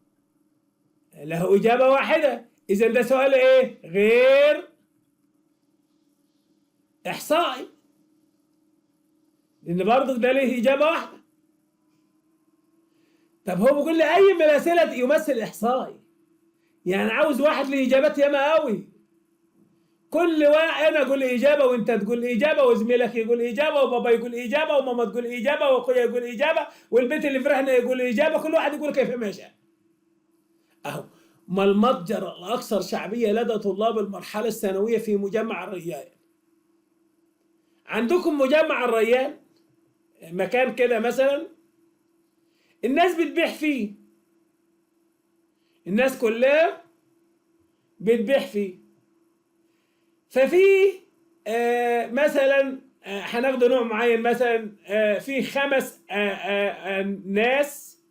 Speaker 1: له إجابة واحدة. إذا ده سؤال إيه؟ غير إحصائي، لأن برضه ده ليه إجابة واحدة. طب هو بيقول لي أي من الأسئلة يمثل إحصائي، يعني عاوز واحد ليه إجابات ياما قوي، كل واحد أنا أقول إجابة وأنت تقول إجابة وزميلك يقول إجابة وبابا يقول إجابة وماما تقول إجابة وأخويا يقول إجابة والبيت اللي فرحنا يقول إجابة، كل واحد يقول كيف ما يشاء. أهو، ما المتجر الأكثر شعبية لدى طلاب المرحلة الثانوية في مجمع الريان؟ عندكم مجمع الريان مكان كده مثلا الناس بتبيع فيه، الناس كلها بتبيع فيه، ففي مثلا هناخد نوع معين، مثلا في 5 ناس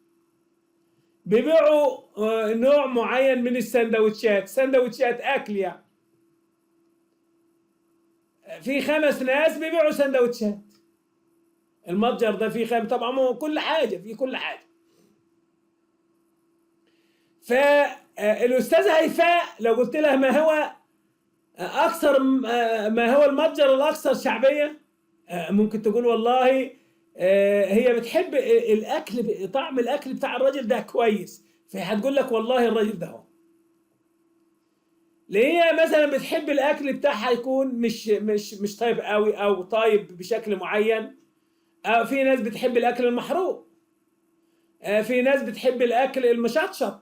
Speaker 1: بيبيعوا نوع معين من السندوتشات، سندوتشات اكل يعني. في 5 ناس بيبيعوا سندوتشات. المتجر ده فيه خام طبعا، هو كل حاجة، فيه كل حاجة. فالاستاذه هيفاء لو قلت لها ما هو اكثر، ما هو المتجر الاكثر شعبية، ممكن تقول والله هي بتحب الاكل، طعم الاكل بتاع الراجل ده كويس، فهتقول لك والله الراجل ده هو. ليه هي مثلا بتحب الاكل بتاعها يكون مش طيب قوي او طيب بشكل معين. في ناس بتحب الاكل المحروق، في ناس بتحب الاكل المشطشط،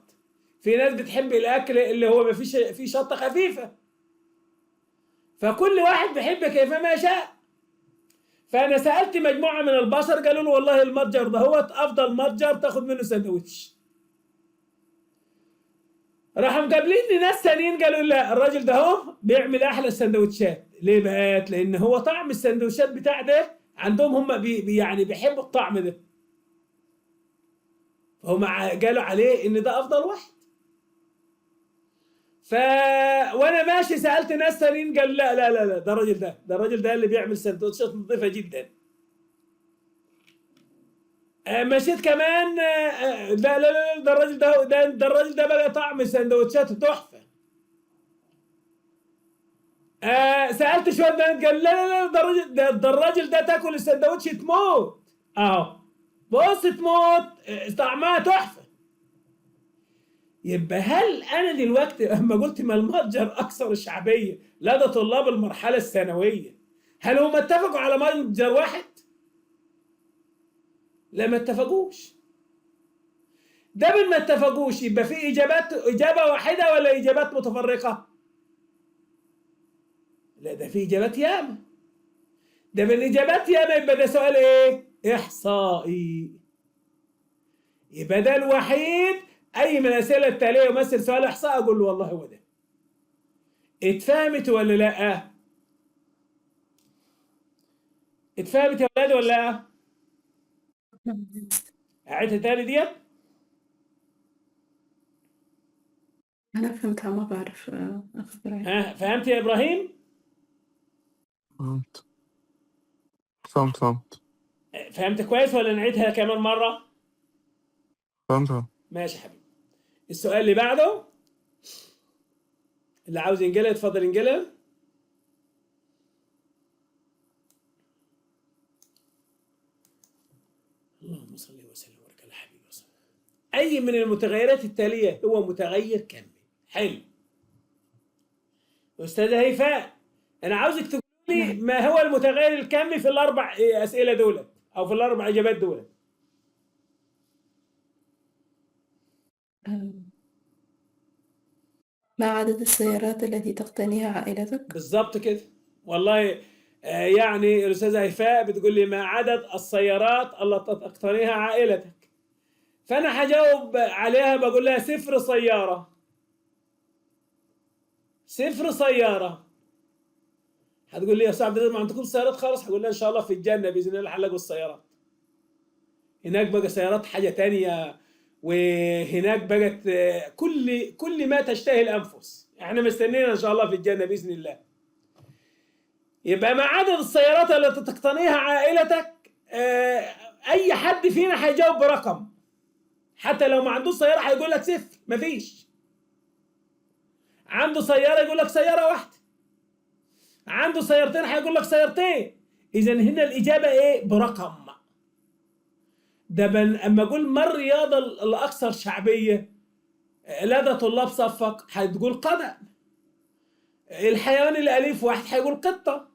Speaker 1: في ناس بتحب الاكل اللي هو ما فيش فيه شطه خفيفة. فكل واحد بيحب كيفما يشاء. فانا سالت مجموعة من البشر قالوا له والله المتجر ده هو افضل متجر تاخد منه سندوتش. راحوا مقابلين ناس ثانيين قالوا لا، الراجل ده هو بيعمل احلى السندوتشات. ليه بقى؟ لان هو طعم السندوتشات بتاع ده عندهم هم بي يعني بيحبوا الطعم ده، فهم قالوا عليه ان ده افضل واحد. ف وانا ماشي سالت ناس ثانيين قالوا لا لا لا لا، ده الراجل ده، ده الراجل ده اللي بيعمل سندوتشات نظيفة جدا. مشيت كمان، لا لا لا، ده الراجل ده، ده الراجل ده بقى طعم سندوتشاته تحفة. سالت شوية بنات قال لا لا لا، ده الراجل ده، ده الراجل ده تاكل السندوتش تموت، اهو بص تموت، طعمها تحفة. يبقى هل انا دلوقتي لما قلت ما المتجر اكثر شعبية لدى طلاب المرحلة الثانوية، هل هم اتفقوا على متجر واحد؟ لا، ما اتفقوش. ده من ما اتفقوش يبقى في اجابات، اجابه واحدة ولا اجابات متفرقة؟ لا، ده في اجابات ياما. ده من اجابات ياما، يبقى ده سؤال ايه؟ احصائي. يبقى ده الوحيد اي من الاسئلة التالية يمثل سؤال احصائي، اقول له والله هو ده. اتفهمت ولا لا؟ اتفهمت يا ولاد ولا لا؟ اعيدها تاني ديت.
Speaker 3: أنا فهمتها، ما بعرف أخبر عنها.
Speaker 1: ها، فهمت يا ابراهيم؟
Speaker 2: فهمت فهمت فهمت.
Speaker 1: فهمت كويس ولا نعيدها كمان مرة؟
Speaker 2: فهمتها.
Speaker 1: ماشي يا حبيبي. السؤال اللي بعده، اللي عاوز ينجلها يتفضل ينجلها. اللهم صل وسلم وبارك على حبيبي وسلم. اي من المتغيرات التالية هو متغير كمي؟ حلو. استاذه هيفاء، انا عاوزك تقولي ما هو المتغير الكمي في الاربع اسئلة دولت او في الاربع اجابات دولت.
Speaker 3: ما عدد السيارات التي تقتنيها عائلتك؟
Speaker 1: بالظبط كده. والله يعني الاستاذة هيفاء بتقول لي ما عدد السيارات التي تقتنيها عائلتك، فانا هجاوب عليها بقول لها 0 سيارة. 0 سيارة. هتقول لي يا صاحبي ما عندكم سيارات خالص؟ هقول لها ان شاء الله في الجنة باذن الله هنلاقوا السيارات. هناك بقى سيارات حاجة تانية، وهناك بقت كل ما تشتهي الانفس. احنا مستنيين ان شاء الله في الجنة باذن الله. يبقى ما عدد السيارات التي تقتنيها عائلتك، اي حد فينا هيجاوب برقم، حتى لو ما عندوش سيارة هيقول لك 0، مفيش. عنده سيارة يقول لك سيارة واحدة، عنده سيارتين هيقول لك سيارتين. اذا هنا الاجابة ايه؟ برقم. ده اما اقول ما الرياضة الاكثر شعبية لدى طلاب صفك، هتقول قدم. الحيوان الاليف واحد هيقول قطة،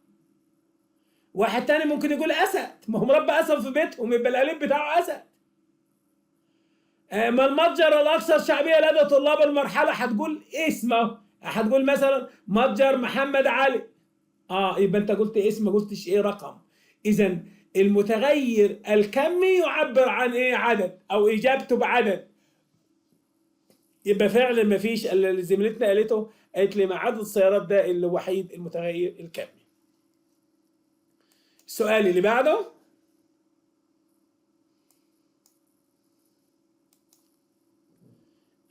Speaker 1: واحد تاني ممكن يقول اسد، ما هم ربى اسد في بيتهم يبقى الاليف بتاعه اسد. ما المتجر الاكثر شعبية لدى طلاب المرحلة، هتقول اسمه، هتقول مثلا متجر محمد علي. يبقى انت قلت اسم، ما قلتش ايه رقم. اذا المتغير الكمي يعبر عن ايه؟ عدد، او اجابته بعدد. يبقى فعلا ما فيش الا اللي زميلتنا قالته، قالت لي ما عدد السيارات ده الوحيد المتغير الكمي. السؤال اللي بعده،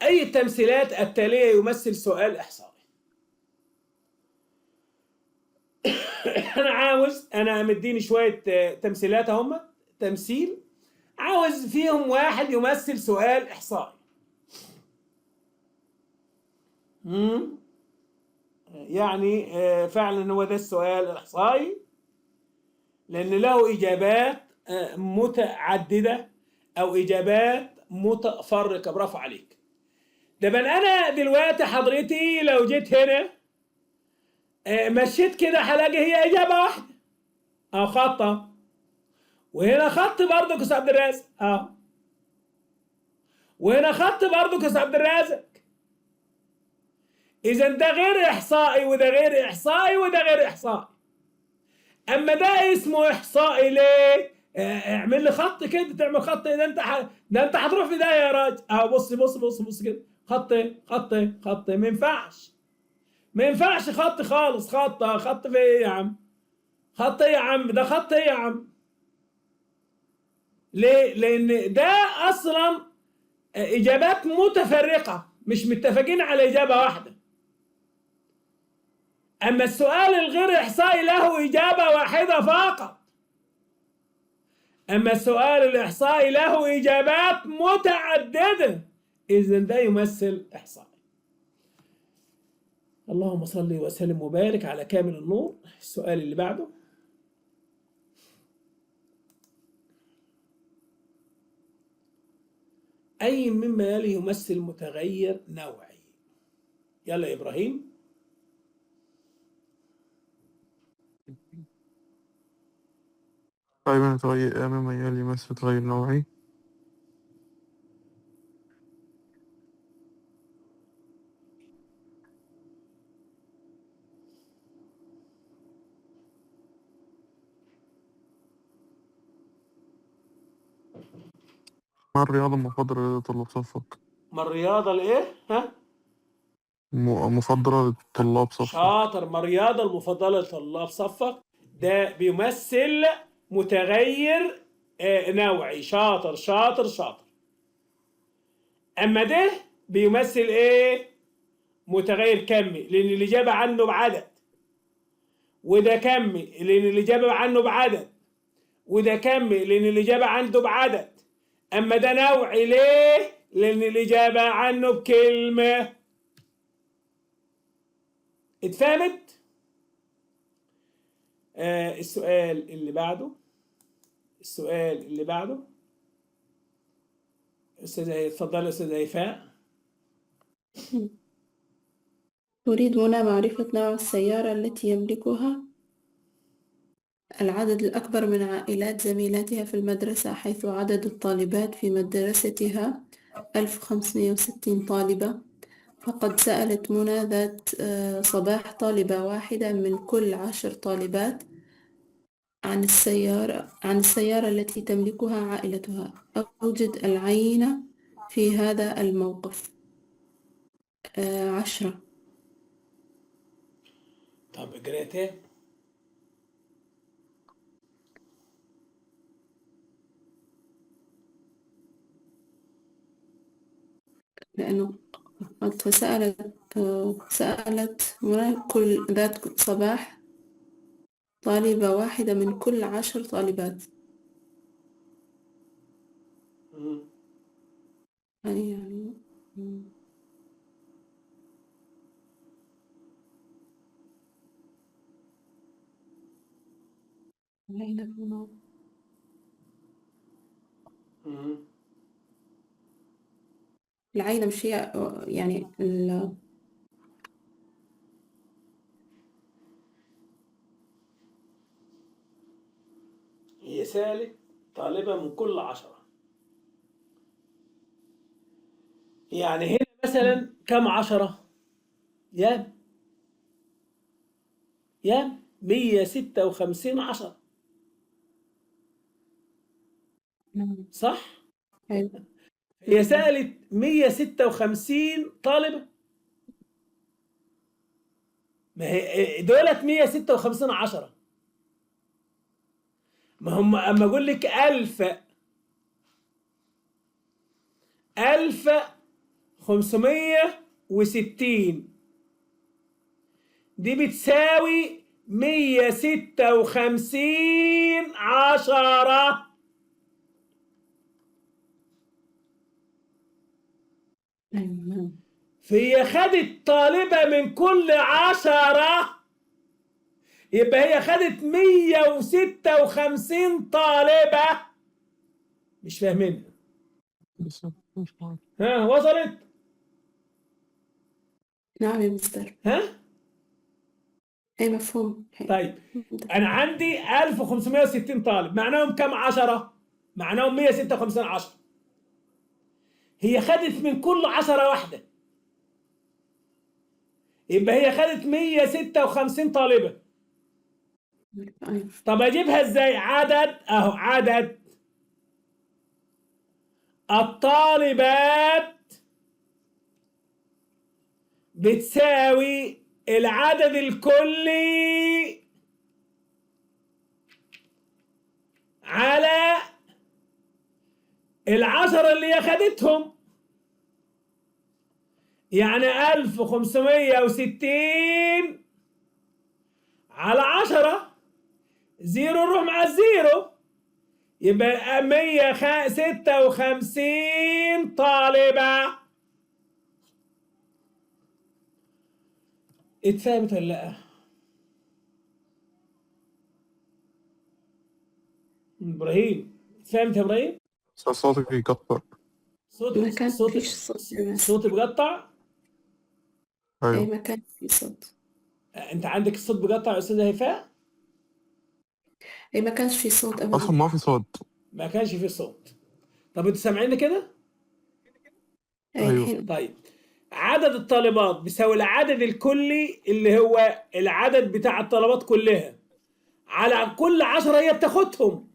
Speaker 1: أي التمثيلات التالية يمثل سؤال إحصائي؟ أنا مديني شوية تمثيلات أهم، تمثيل عاوز فيهم واحد يمثل سؤال إحصائي. يعني فعلا هو ده السؤال الإحصائي، لأن له إجابات متعددة أو إجابات متفرقة. برافو عليك. ده بل أنا دلوقتي حضرتي لو جيت هنا مشيت كده هلاقي هي إجابة واحدة أو خطة، وهنا خط برضه يا أستاذ عبد الرازق، وهنا خط برضه يا أستاذ عبد الرازق. إذا ده غير إحصائي وده غير إحصائي وده غير إحصائي. أما ده اسمه إحصائي ليه؟ اعمل لي خط كده، تعمل خط ده أنت ده أنت هتروح في ده يا راجل. بص بص بص بص كده، خط خط خط، ما ينفعش، ما ينفعش خط خالص. خط خط في إيه يا عم؟ خط إيه يا عم؟ ده خط إيه يا عم؟ ليه؟ لأن ده أصلا إجابات متفرقة، مش متفقين على إجابة واحدة. أما السؤال الغير إحصائي له إجابة واحدة فقط. أما السؤال الإحصائي له إجابات متعددة. إذن ده يمثل إحصائي. اللهم صل وسلم وبارك على كامل النور. السؤال اللي بعده، أي مما يلي يمثل متغير نوعي؟ يلا يا إبراهيم.
Speaker 2: طيب تغير مما يلي يمثل تغير نوعي. ما الرياضة المفضلة لطلاب صفك؟
Speaker 1: ما الرياضة الإيه؟ ها؟
Speaker 2: مفضلة لطلاب صفك.
Speaker 1: شاطر. ما الرياضة المفضلة لطلاب صفك؟ ده بيمثل متغير نوعي. شاطر شاطر شاطر. أما ده بيمثل إيه؟ متغير كمي، لأن الإجابة عنه بعدد، وده كمي لأن الإجابة عنه بعدد، وده كمي لأن الإجابة عنده بعدد. أما ده نوعي ليه؟ لأن الإجابة عنه بكلمة. اتفهمت؟ السؤال اللي بعده، السؤال اللي بعده. أستاذة اتفضلي أستاذة هيفاء.
Speaker 3: تريد منى معرفة نوع السيارة التي يملكها العدد الأكبر من عائلات زميلاتها في المدرسة، حيث عدد الطالبات في مدرستها 1560 طالبة. فقد سألت منى ذات صباح طالبة واحدة من كل 10 طالبات عن السيارة التي تملكها عائلتها. أوجد العينة في هذا الموقف. 10.
Speaker 1: طب اجريتها.
Speaker 3: لأنه فسألت سألت منى كل ذات صباح طالبة واحدة من كل 10 طالبات. يعني العينة مش هي يعني
Speaker 1: هي سألت طالبة من كل 10، يعني هنا مثلا كم 10؟ يا 156 10، صح؟
Speaker 3: أيوة.
Speaker 1: هي سألت 156 طالبة، ما هي دولت 156 10. ما هم اما اقول لك 1000 1560 دي بتساوي 156 عشرة.
Speaker 3: أيوة.
Speaker 1: فهي خدت طالبة من كل 10، يبقى هي خدت 156 طالبة. مش فاهمينها؟ ها وصلت؟
Speaker 3: نعم يا مستر.
Speaker 1: ها؟
Speaker 3: أي مفهوم.
Speaker 1: طيب أنا عندي 1560 طالب، معناهم كم 10؟ معناهم 156 10. هي خدت من كل 10 واحدة، يبقى هي خدت 156 طالبة. طب أجيبها إزاي؟ عدد أهو، عدد الطالبات بتساوي العدد الكلي على 10 اللي هي خدتهم، يعني 1560 على 10، zero نروح مع ال zero، يبقى 156 طالبة. اتفهمت ولا لا؟ ابراهيم اتفهمت يا ابراهيم؟
Speaker 2: صوتك يقطع.
Speaker 3: ما كان فيش صوت.
Speaker 1: صوتي بقطع؟
Speaker 2: ايوه.
Speaker 3: اي ما كان في صوت.
Speaker 1: انت عندك الصوت بقطع يا استاذه هيفاء؟
Speaker 3: اي ما كانش في صوت ابدا.
Speaker 2: اصلا ما في صوت.
Speaker 1: ما كانش في صوت. طب انتوا سامعيني كده؟
Speaker 3: ايوه.
Speaker 1: طيب عدد الطالبات بيساوي العدد الكلي اللي هو العدد بتاع الطلبات كلها على كل 10 هي بتاخدهم.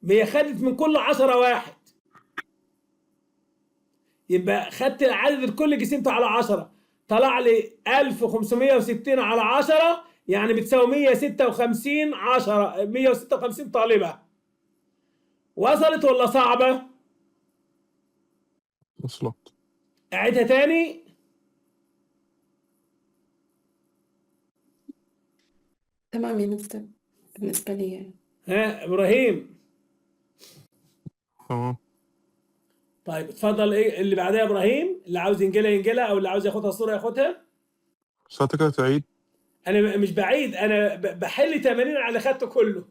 Speaker 1: هي خدت من كل 10 واحد، يبقى خدت العدد الكلي قسمته على 10، طلع لي 1560 على 10، يعني بتساوي 156 10، 156 طالبة. وصلت ولا صعبة؟
Speaker 2: وصلت.
Speaker 1: أعيدها تاني.
Speaker 3: تمام يا مستر بالنسبة لي يعني.
Speaker 1: ها إبراهيم؟
Speaker 2: تمام.
Speaker 1: طيب اتفضل. ايه اللي بعدها يا ابراهيم؟ اللي عاوز ينجلها ينجلها، او اللي عاوز ياخدها صورة ياخدها.
Speaker 2: صوتك تعيد؟
Speaker 1: انا مش بعيد، انا بحل تمارين على اللي خدته كله.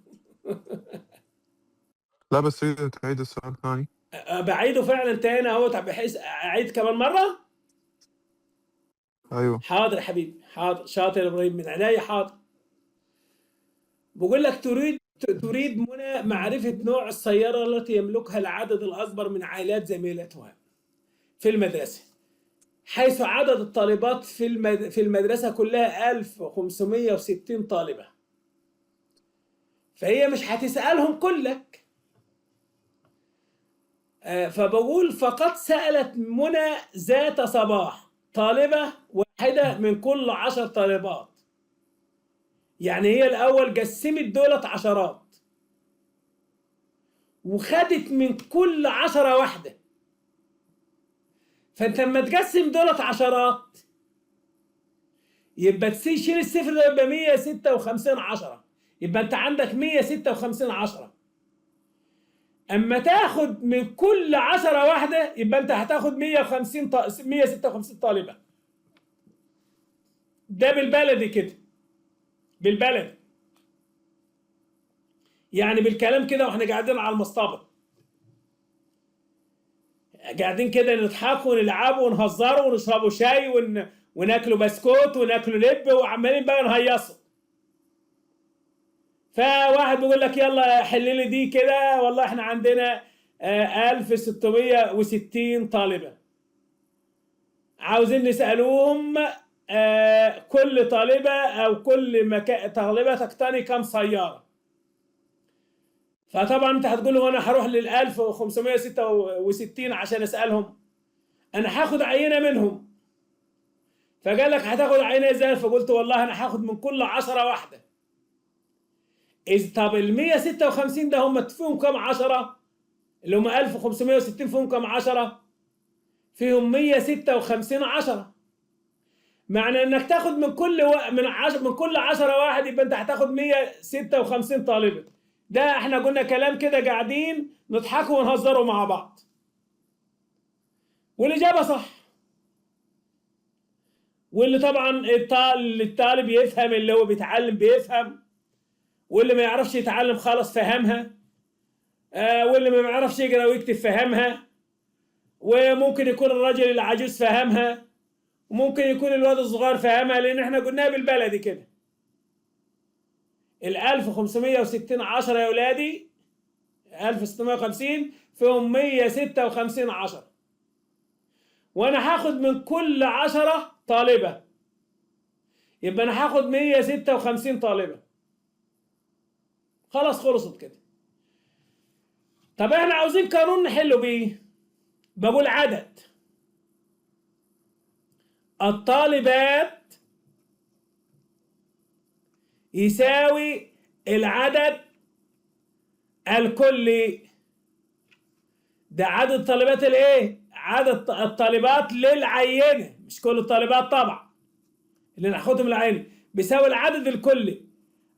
Speaker 2: لا بس تعيد السؤال ثاني.
Speaker 1: بعيدة فعلا تاني اهو، بحيث اعيد كمان مرة.
Speaker 2: ايوه
Speaker 1: حاضر يا حبيبي، حاضر. شاطر يا ابراهيم، من عينيا. حاضر. بقول لك تريد منى معرفة نوع السيارة التي يملكها العدد الأكبر من عائلات زميلتها في المدرسة، حيث عدد الطالبات في المدرسة كلها 1560 طالبة. فهي مش هتسألهم كلك. فبقول فقد سألت منى ذات صباح طالبة واحدة من كل 10 طالبات. يعني هي الأول قسمت دولة عشرات وخدت من كل 10 واحدة. فأنت لما تقسم دولة عشرات يبقى تشيل الصفر ده، يبقى 156 10، يبقى أنت عندك 156 10. أما تاخد من كل 10 واحدة يبقى أنت هتاخد 156 طالبة. ده بالبلدي كده، بالبلد يعني، بالكلام كده واحنا قاعدين على المصطبه، قاعدين كده نضحكوا ونلعبوا ونهزروا ونشربوا شاي وناكلوا بسكوت وناكلوا لب وعمالين بقى نهيصوا. فواحد بيقول لك يلا حل لي دي كده، والله احنا عندنا 1660 طالبه، عاوزين نسالوهم كل طالبة أو كل طالبة تقتني كم سيارة. فطبعا أنت هتقول له أنا هروح لل 1566 عشان أسألهم، أنا هاخد عينة منهم. فقال لك هتاخد عينة إزاي؟ فقلت والله أنا هاخد من كل 10 واحدة. إذا طب ال 156 ده هم فيهم كم 10؟ اللي هم 1560 فيهم كم 10؟ فيهم 156 10. معنى انك تاخد من كل من كل 10 واحد، يبقى انت هتاخد 156 طالبة. ده احنا قلنا كلام كده قاعدين نضحكوا ونهزروا مع بعض، والإجابة صح. واللي طبعا الطالب يفهم، اللي هو بيتعلم بيفهم، واللي ما يعرفش يتعلم خالص فهمها، واللي ما بيعرفش يقرا ويكتب فهمها، وممكن يكون الراجل العجوز فهمها، وممكن يكون الواد الصغير فهمها، لان احنا قلناها بالبلدي كده. ال 1560 10 يا ولادي، 1650 فيهم 156 10، وانا هاخد من كل 10 طالبة، يبقى انا هاخد 156 طالبة. خلاص خلصت كده. طب احنا عاوزين قانون نحله بيه. بقول عدد الطالبات يساوي العدد الكلي. ده عدد الطالبات الايه؟ عدد الطالبات للعينة، مش كل الطالبات طبعا اللي انا هاخدهم العينة، بيساوي العدد الكلي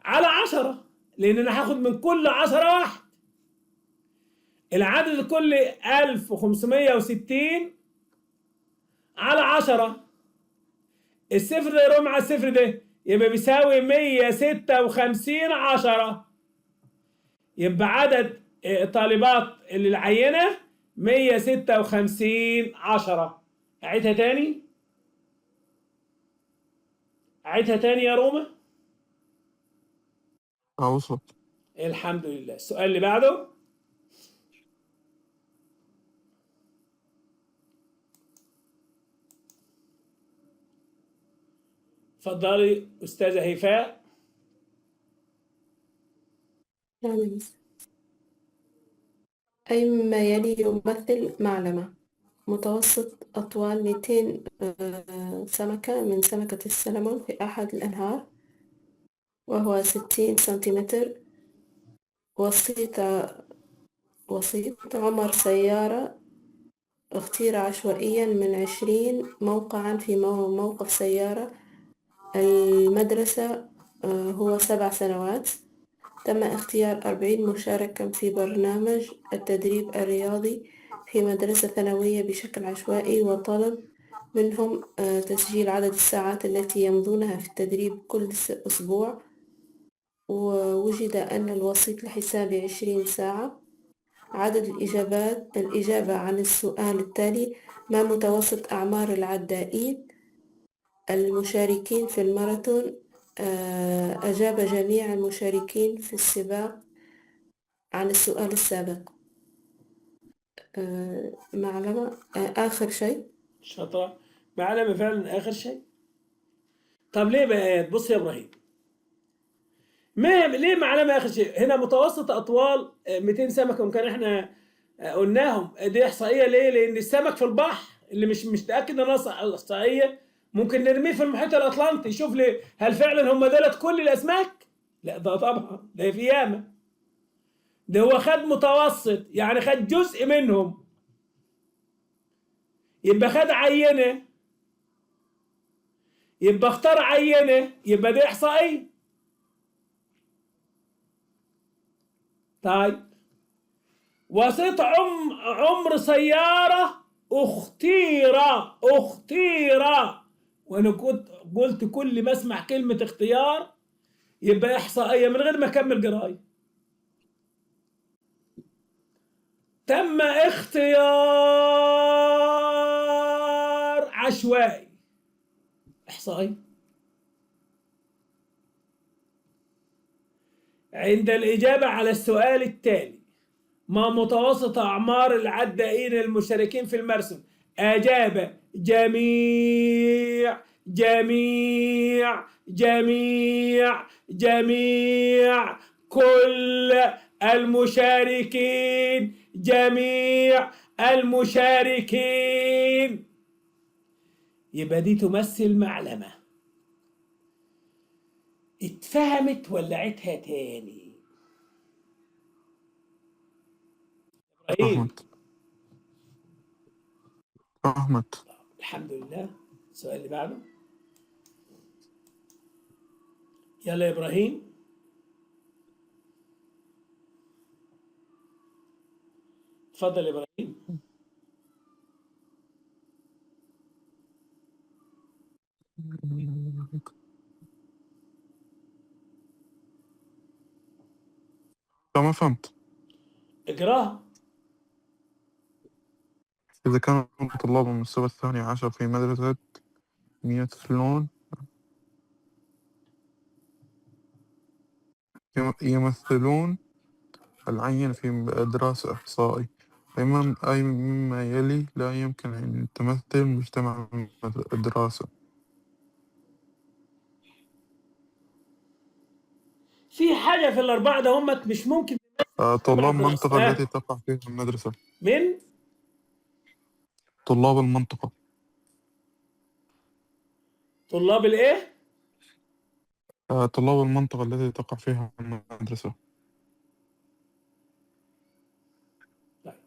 Speaker 1: على 10، لان انا هاخد من كل 10 واحد. العدد الكلي 1560 على 10، الصفر ده يروح مع الصفر ده، يبقى بيساوي 156 10. يبقى عدد الطالبات اللي العينة 156 10. أعيدها تاني، أعيدها تاني يا روما.
Speaker 2: وصلت.
Speaker 1: الحمد لله. السؤال اللي بعده. اتفضلي أستاذة هيفاء.
Speaker 3: تمام. أي مما يلي يمثل معلمة متوسط أطوال 200 سمكة من سمكة السلمون في أحد الأنهار، وهو 60 سنتيمتر. وسيط عمر سيارة اختير عشوائيا من 20 موقعا في موقف سيارة المدرسة، هو 7 سنوات. تم اختيار 40 مشاركا في برنامج التدريب الرياضي في مدرسة ثانوية بشكل عشوائي، وطلب منهم تسجيل عدد الساعات التي يمضونها في التدريب كل أسبوع. ووجد أن الوسيط الحسابي 20 ساعة. عدد الإجابة عن السؤال التالي: ما متوسط أعمار العدائين المشاركين في الماراثون؟ أجاب جميع المشاركين في السباق عن السؤال السابق. معلمة، آخر شيء.
Speaker 1: شاطرة، معلمة فعلا آخر شيء. طب ليه بقى؟ بص يا إبراهيم، ما ليه معلمة آخر شيء؟ هنا متوسط أطوال 200 سمكة، وكان إحنا قلناهم دي إحصائية. ليه؟ لأن السمك في البحر اللي مش متأكد إنها إحصائية ممكن نرميه في المحيط الأطلنطي، شوف لي هل فعلا هم دولت كل الأسماك؟ لا ده طبعا ده في ياما، ده هو خد متوسط، يعني خد جزء منهم، يبقى خد عينة، يبقى اختار عينة، يبقى دي إحصائية. طيب وسيط عمر سيارة اختير، وانا كنت قلت كل ما اسمع كلمة اختيار يبقى احصائية من غير ما اكمل قراية. تم اختيار عشوائي، احصائية. عند الإجابة على السؤال التالي: ما متوسط أعمار العدائين المشاركين في الماراثون؟ أجاب جميع جميع جميع جميع كل المشاركين، جميع المشاركين. يبقى دي تمثل معلمة. اتفهمت ولا عيدها تاني؟ إبراهيم.
Speaker 2: فهمت. فهمت.
Speaker 1: الحمد لله. السؤال اللي بعده، يلا يا إبراهيم. اتفضل يا إبراهيم.
Speaker 2: لا ما فهمت.
Speaker 1: اقراه.
Speaker 2: إذا كان طلاب المستوى الثاني عشر في مدرسة يمثلون يمثلون العين في دراسة إحصائي، أي مما يلي لا يمكن أن تمثل مجتمع الدراسة.
Speaker 1: في حاجة في الأربعة ده هم مش ممكن.
Speaker 2: طلاب المنطقة
Speaker 1: آه.
Speaker 2: التي تقع فيها المدرسة.
Speaker 1: من؟
Speaker 2: طلاب المنطقة.
Speaker 1: طلاب الإيه؟
Speaker 2: طلاب المنطقة التي تقع فيها المدرسة.
Speaker 1: طيب.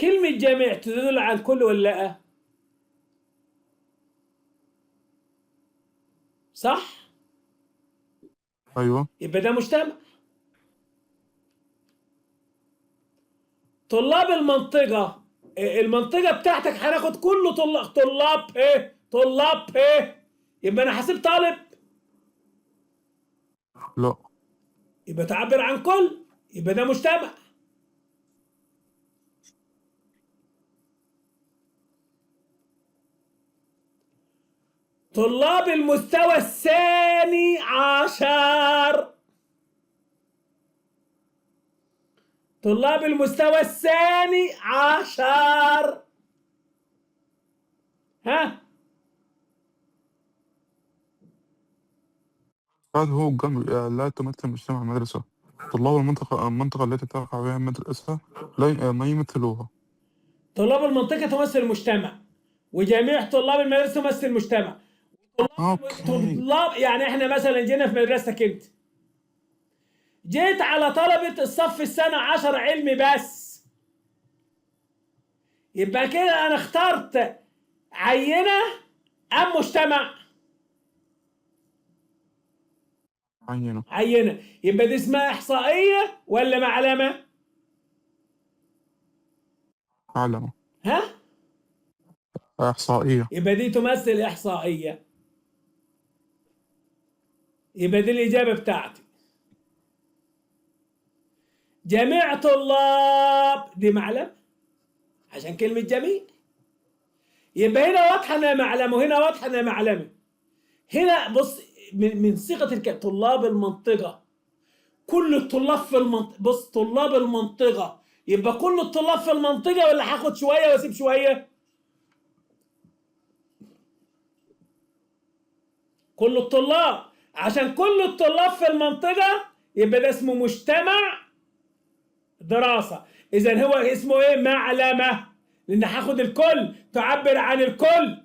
Speaker 1: كلمة جميع تدل على الكل ولا لا؟ صح؟
Speaker 2: أيوة.
Speaker 1: يبقى ده مجتمع. طلاب المنطقة، المنطقة بتاعتك هناخد كله طلاب ايه؟ طلاب ايه؟ يبقى انا حاسب طالب؟
Speaker 2: لا.
Speaker 1: يبقى تعبر عن كل، يبقى ده مجتمع. طلاب المستوى الثاني عشر، طلاب المستوى الثاني عشر، ها؟
Speaker 2: هذا هو لا تمثل مجتمع المدرسة. طلاب المنطقة التي تقع فيها المدرسة لا ما يمثلوها.
Speaker 1: طلاب المنطقة تمثل المجتمع، وجميع طلاب المدرسة تمثل المجتمع.
Speaker 2: okay.
Speaker 1: طلاب يعني احنا مثلا جينا في مدرستك انت، جيت على طلبة الصف السنة 10 علمي بس، يبقى كده انا اخترت عينة ام مجتمع؟
Speaker 2: عينة.
Speaker 1: عينة. يبقى دي اسمها احصائية ولا معلمة؟
Speaker 2: معلمة.
Speaker 1: ها؟
Speaker 2: احصائية.
Speaker 1: يبقى دي تمثل احصائية. يبقى دي الإجابة بتاعتي. جميع طلاب دي معلمة عشان كلمة جميع. يبقى هنا واضحة إنها معلمة، وهنا واضحة إنها معلمة. هنا بص من صيغة طلاب المنطقة، كل الطلاب في المنطقة. بص طلاب المنطقة، يبقى كل الطلاب في المنطقة ولا هاخد شوية واسيب شوية؟ كل الطلاب، عشان كل الطلاب في المنطقة يبقى ده اسمه مجتمع دراسة. إذا هو اسمه إيه؟ معلمة، لأن هاخد الكل، تعبر عن الكل.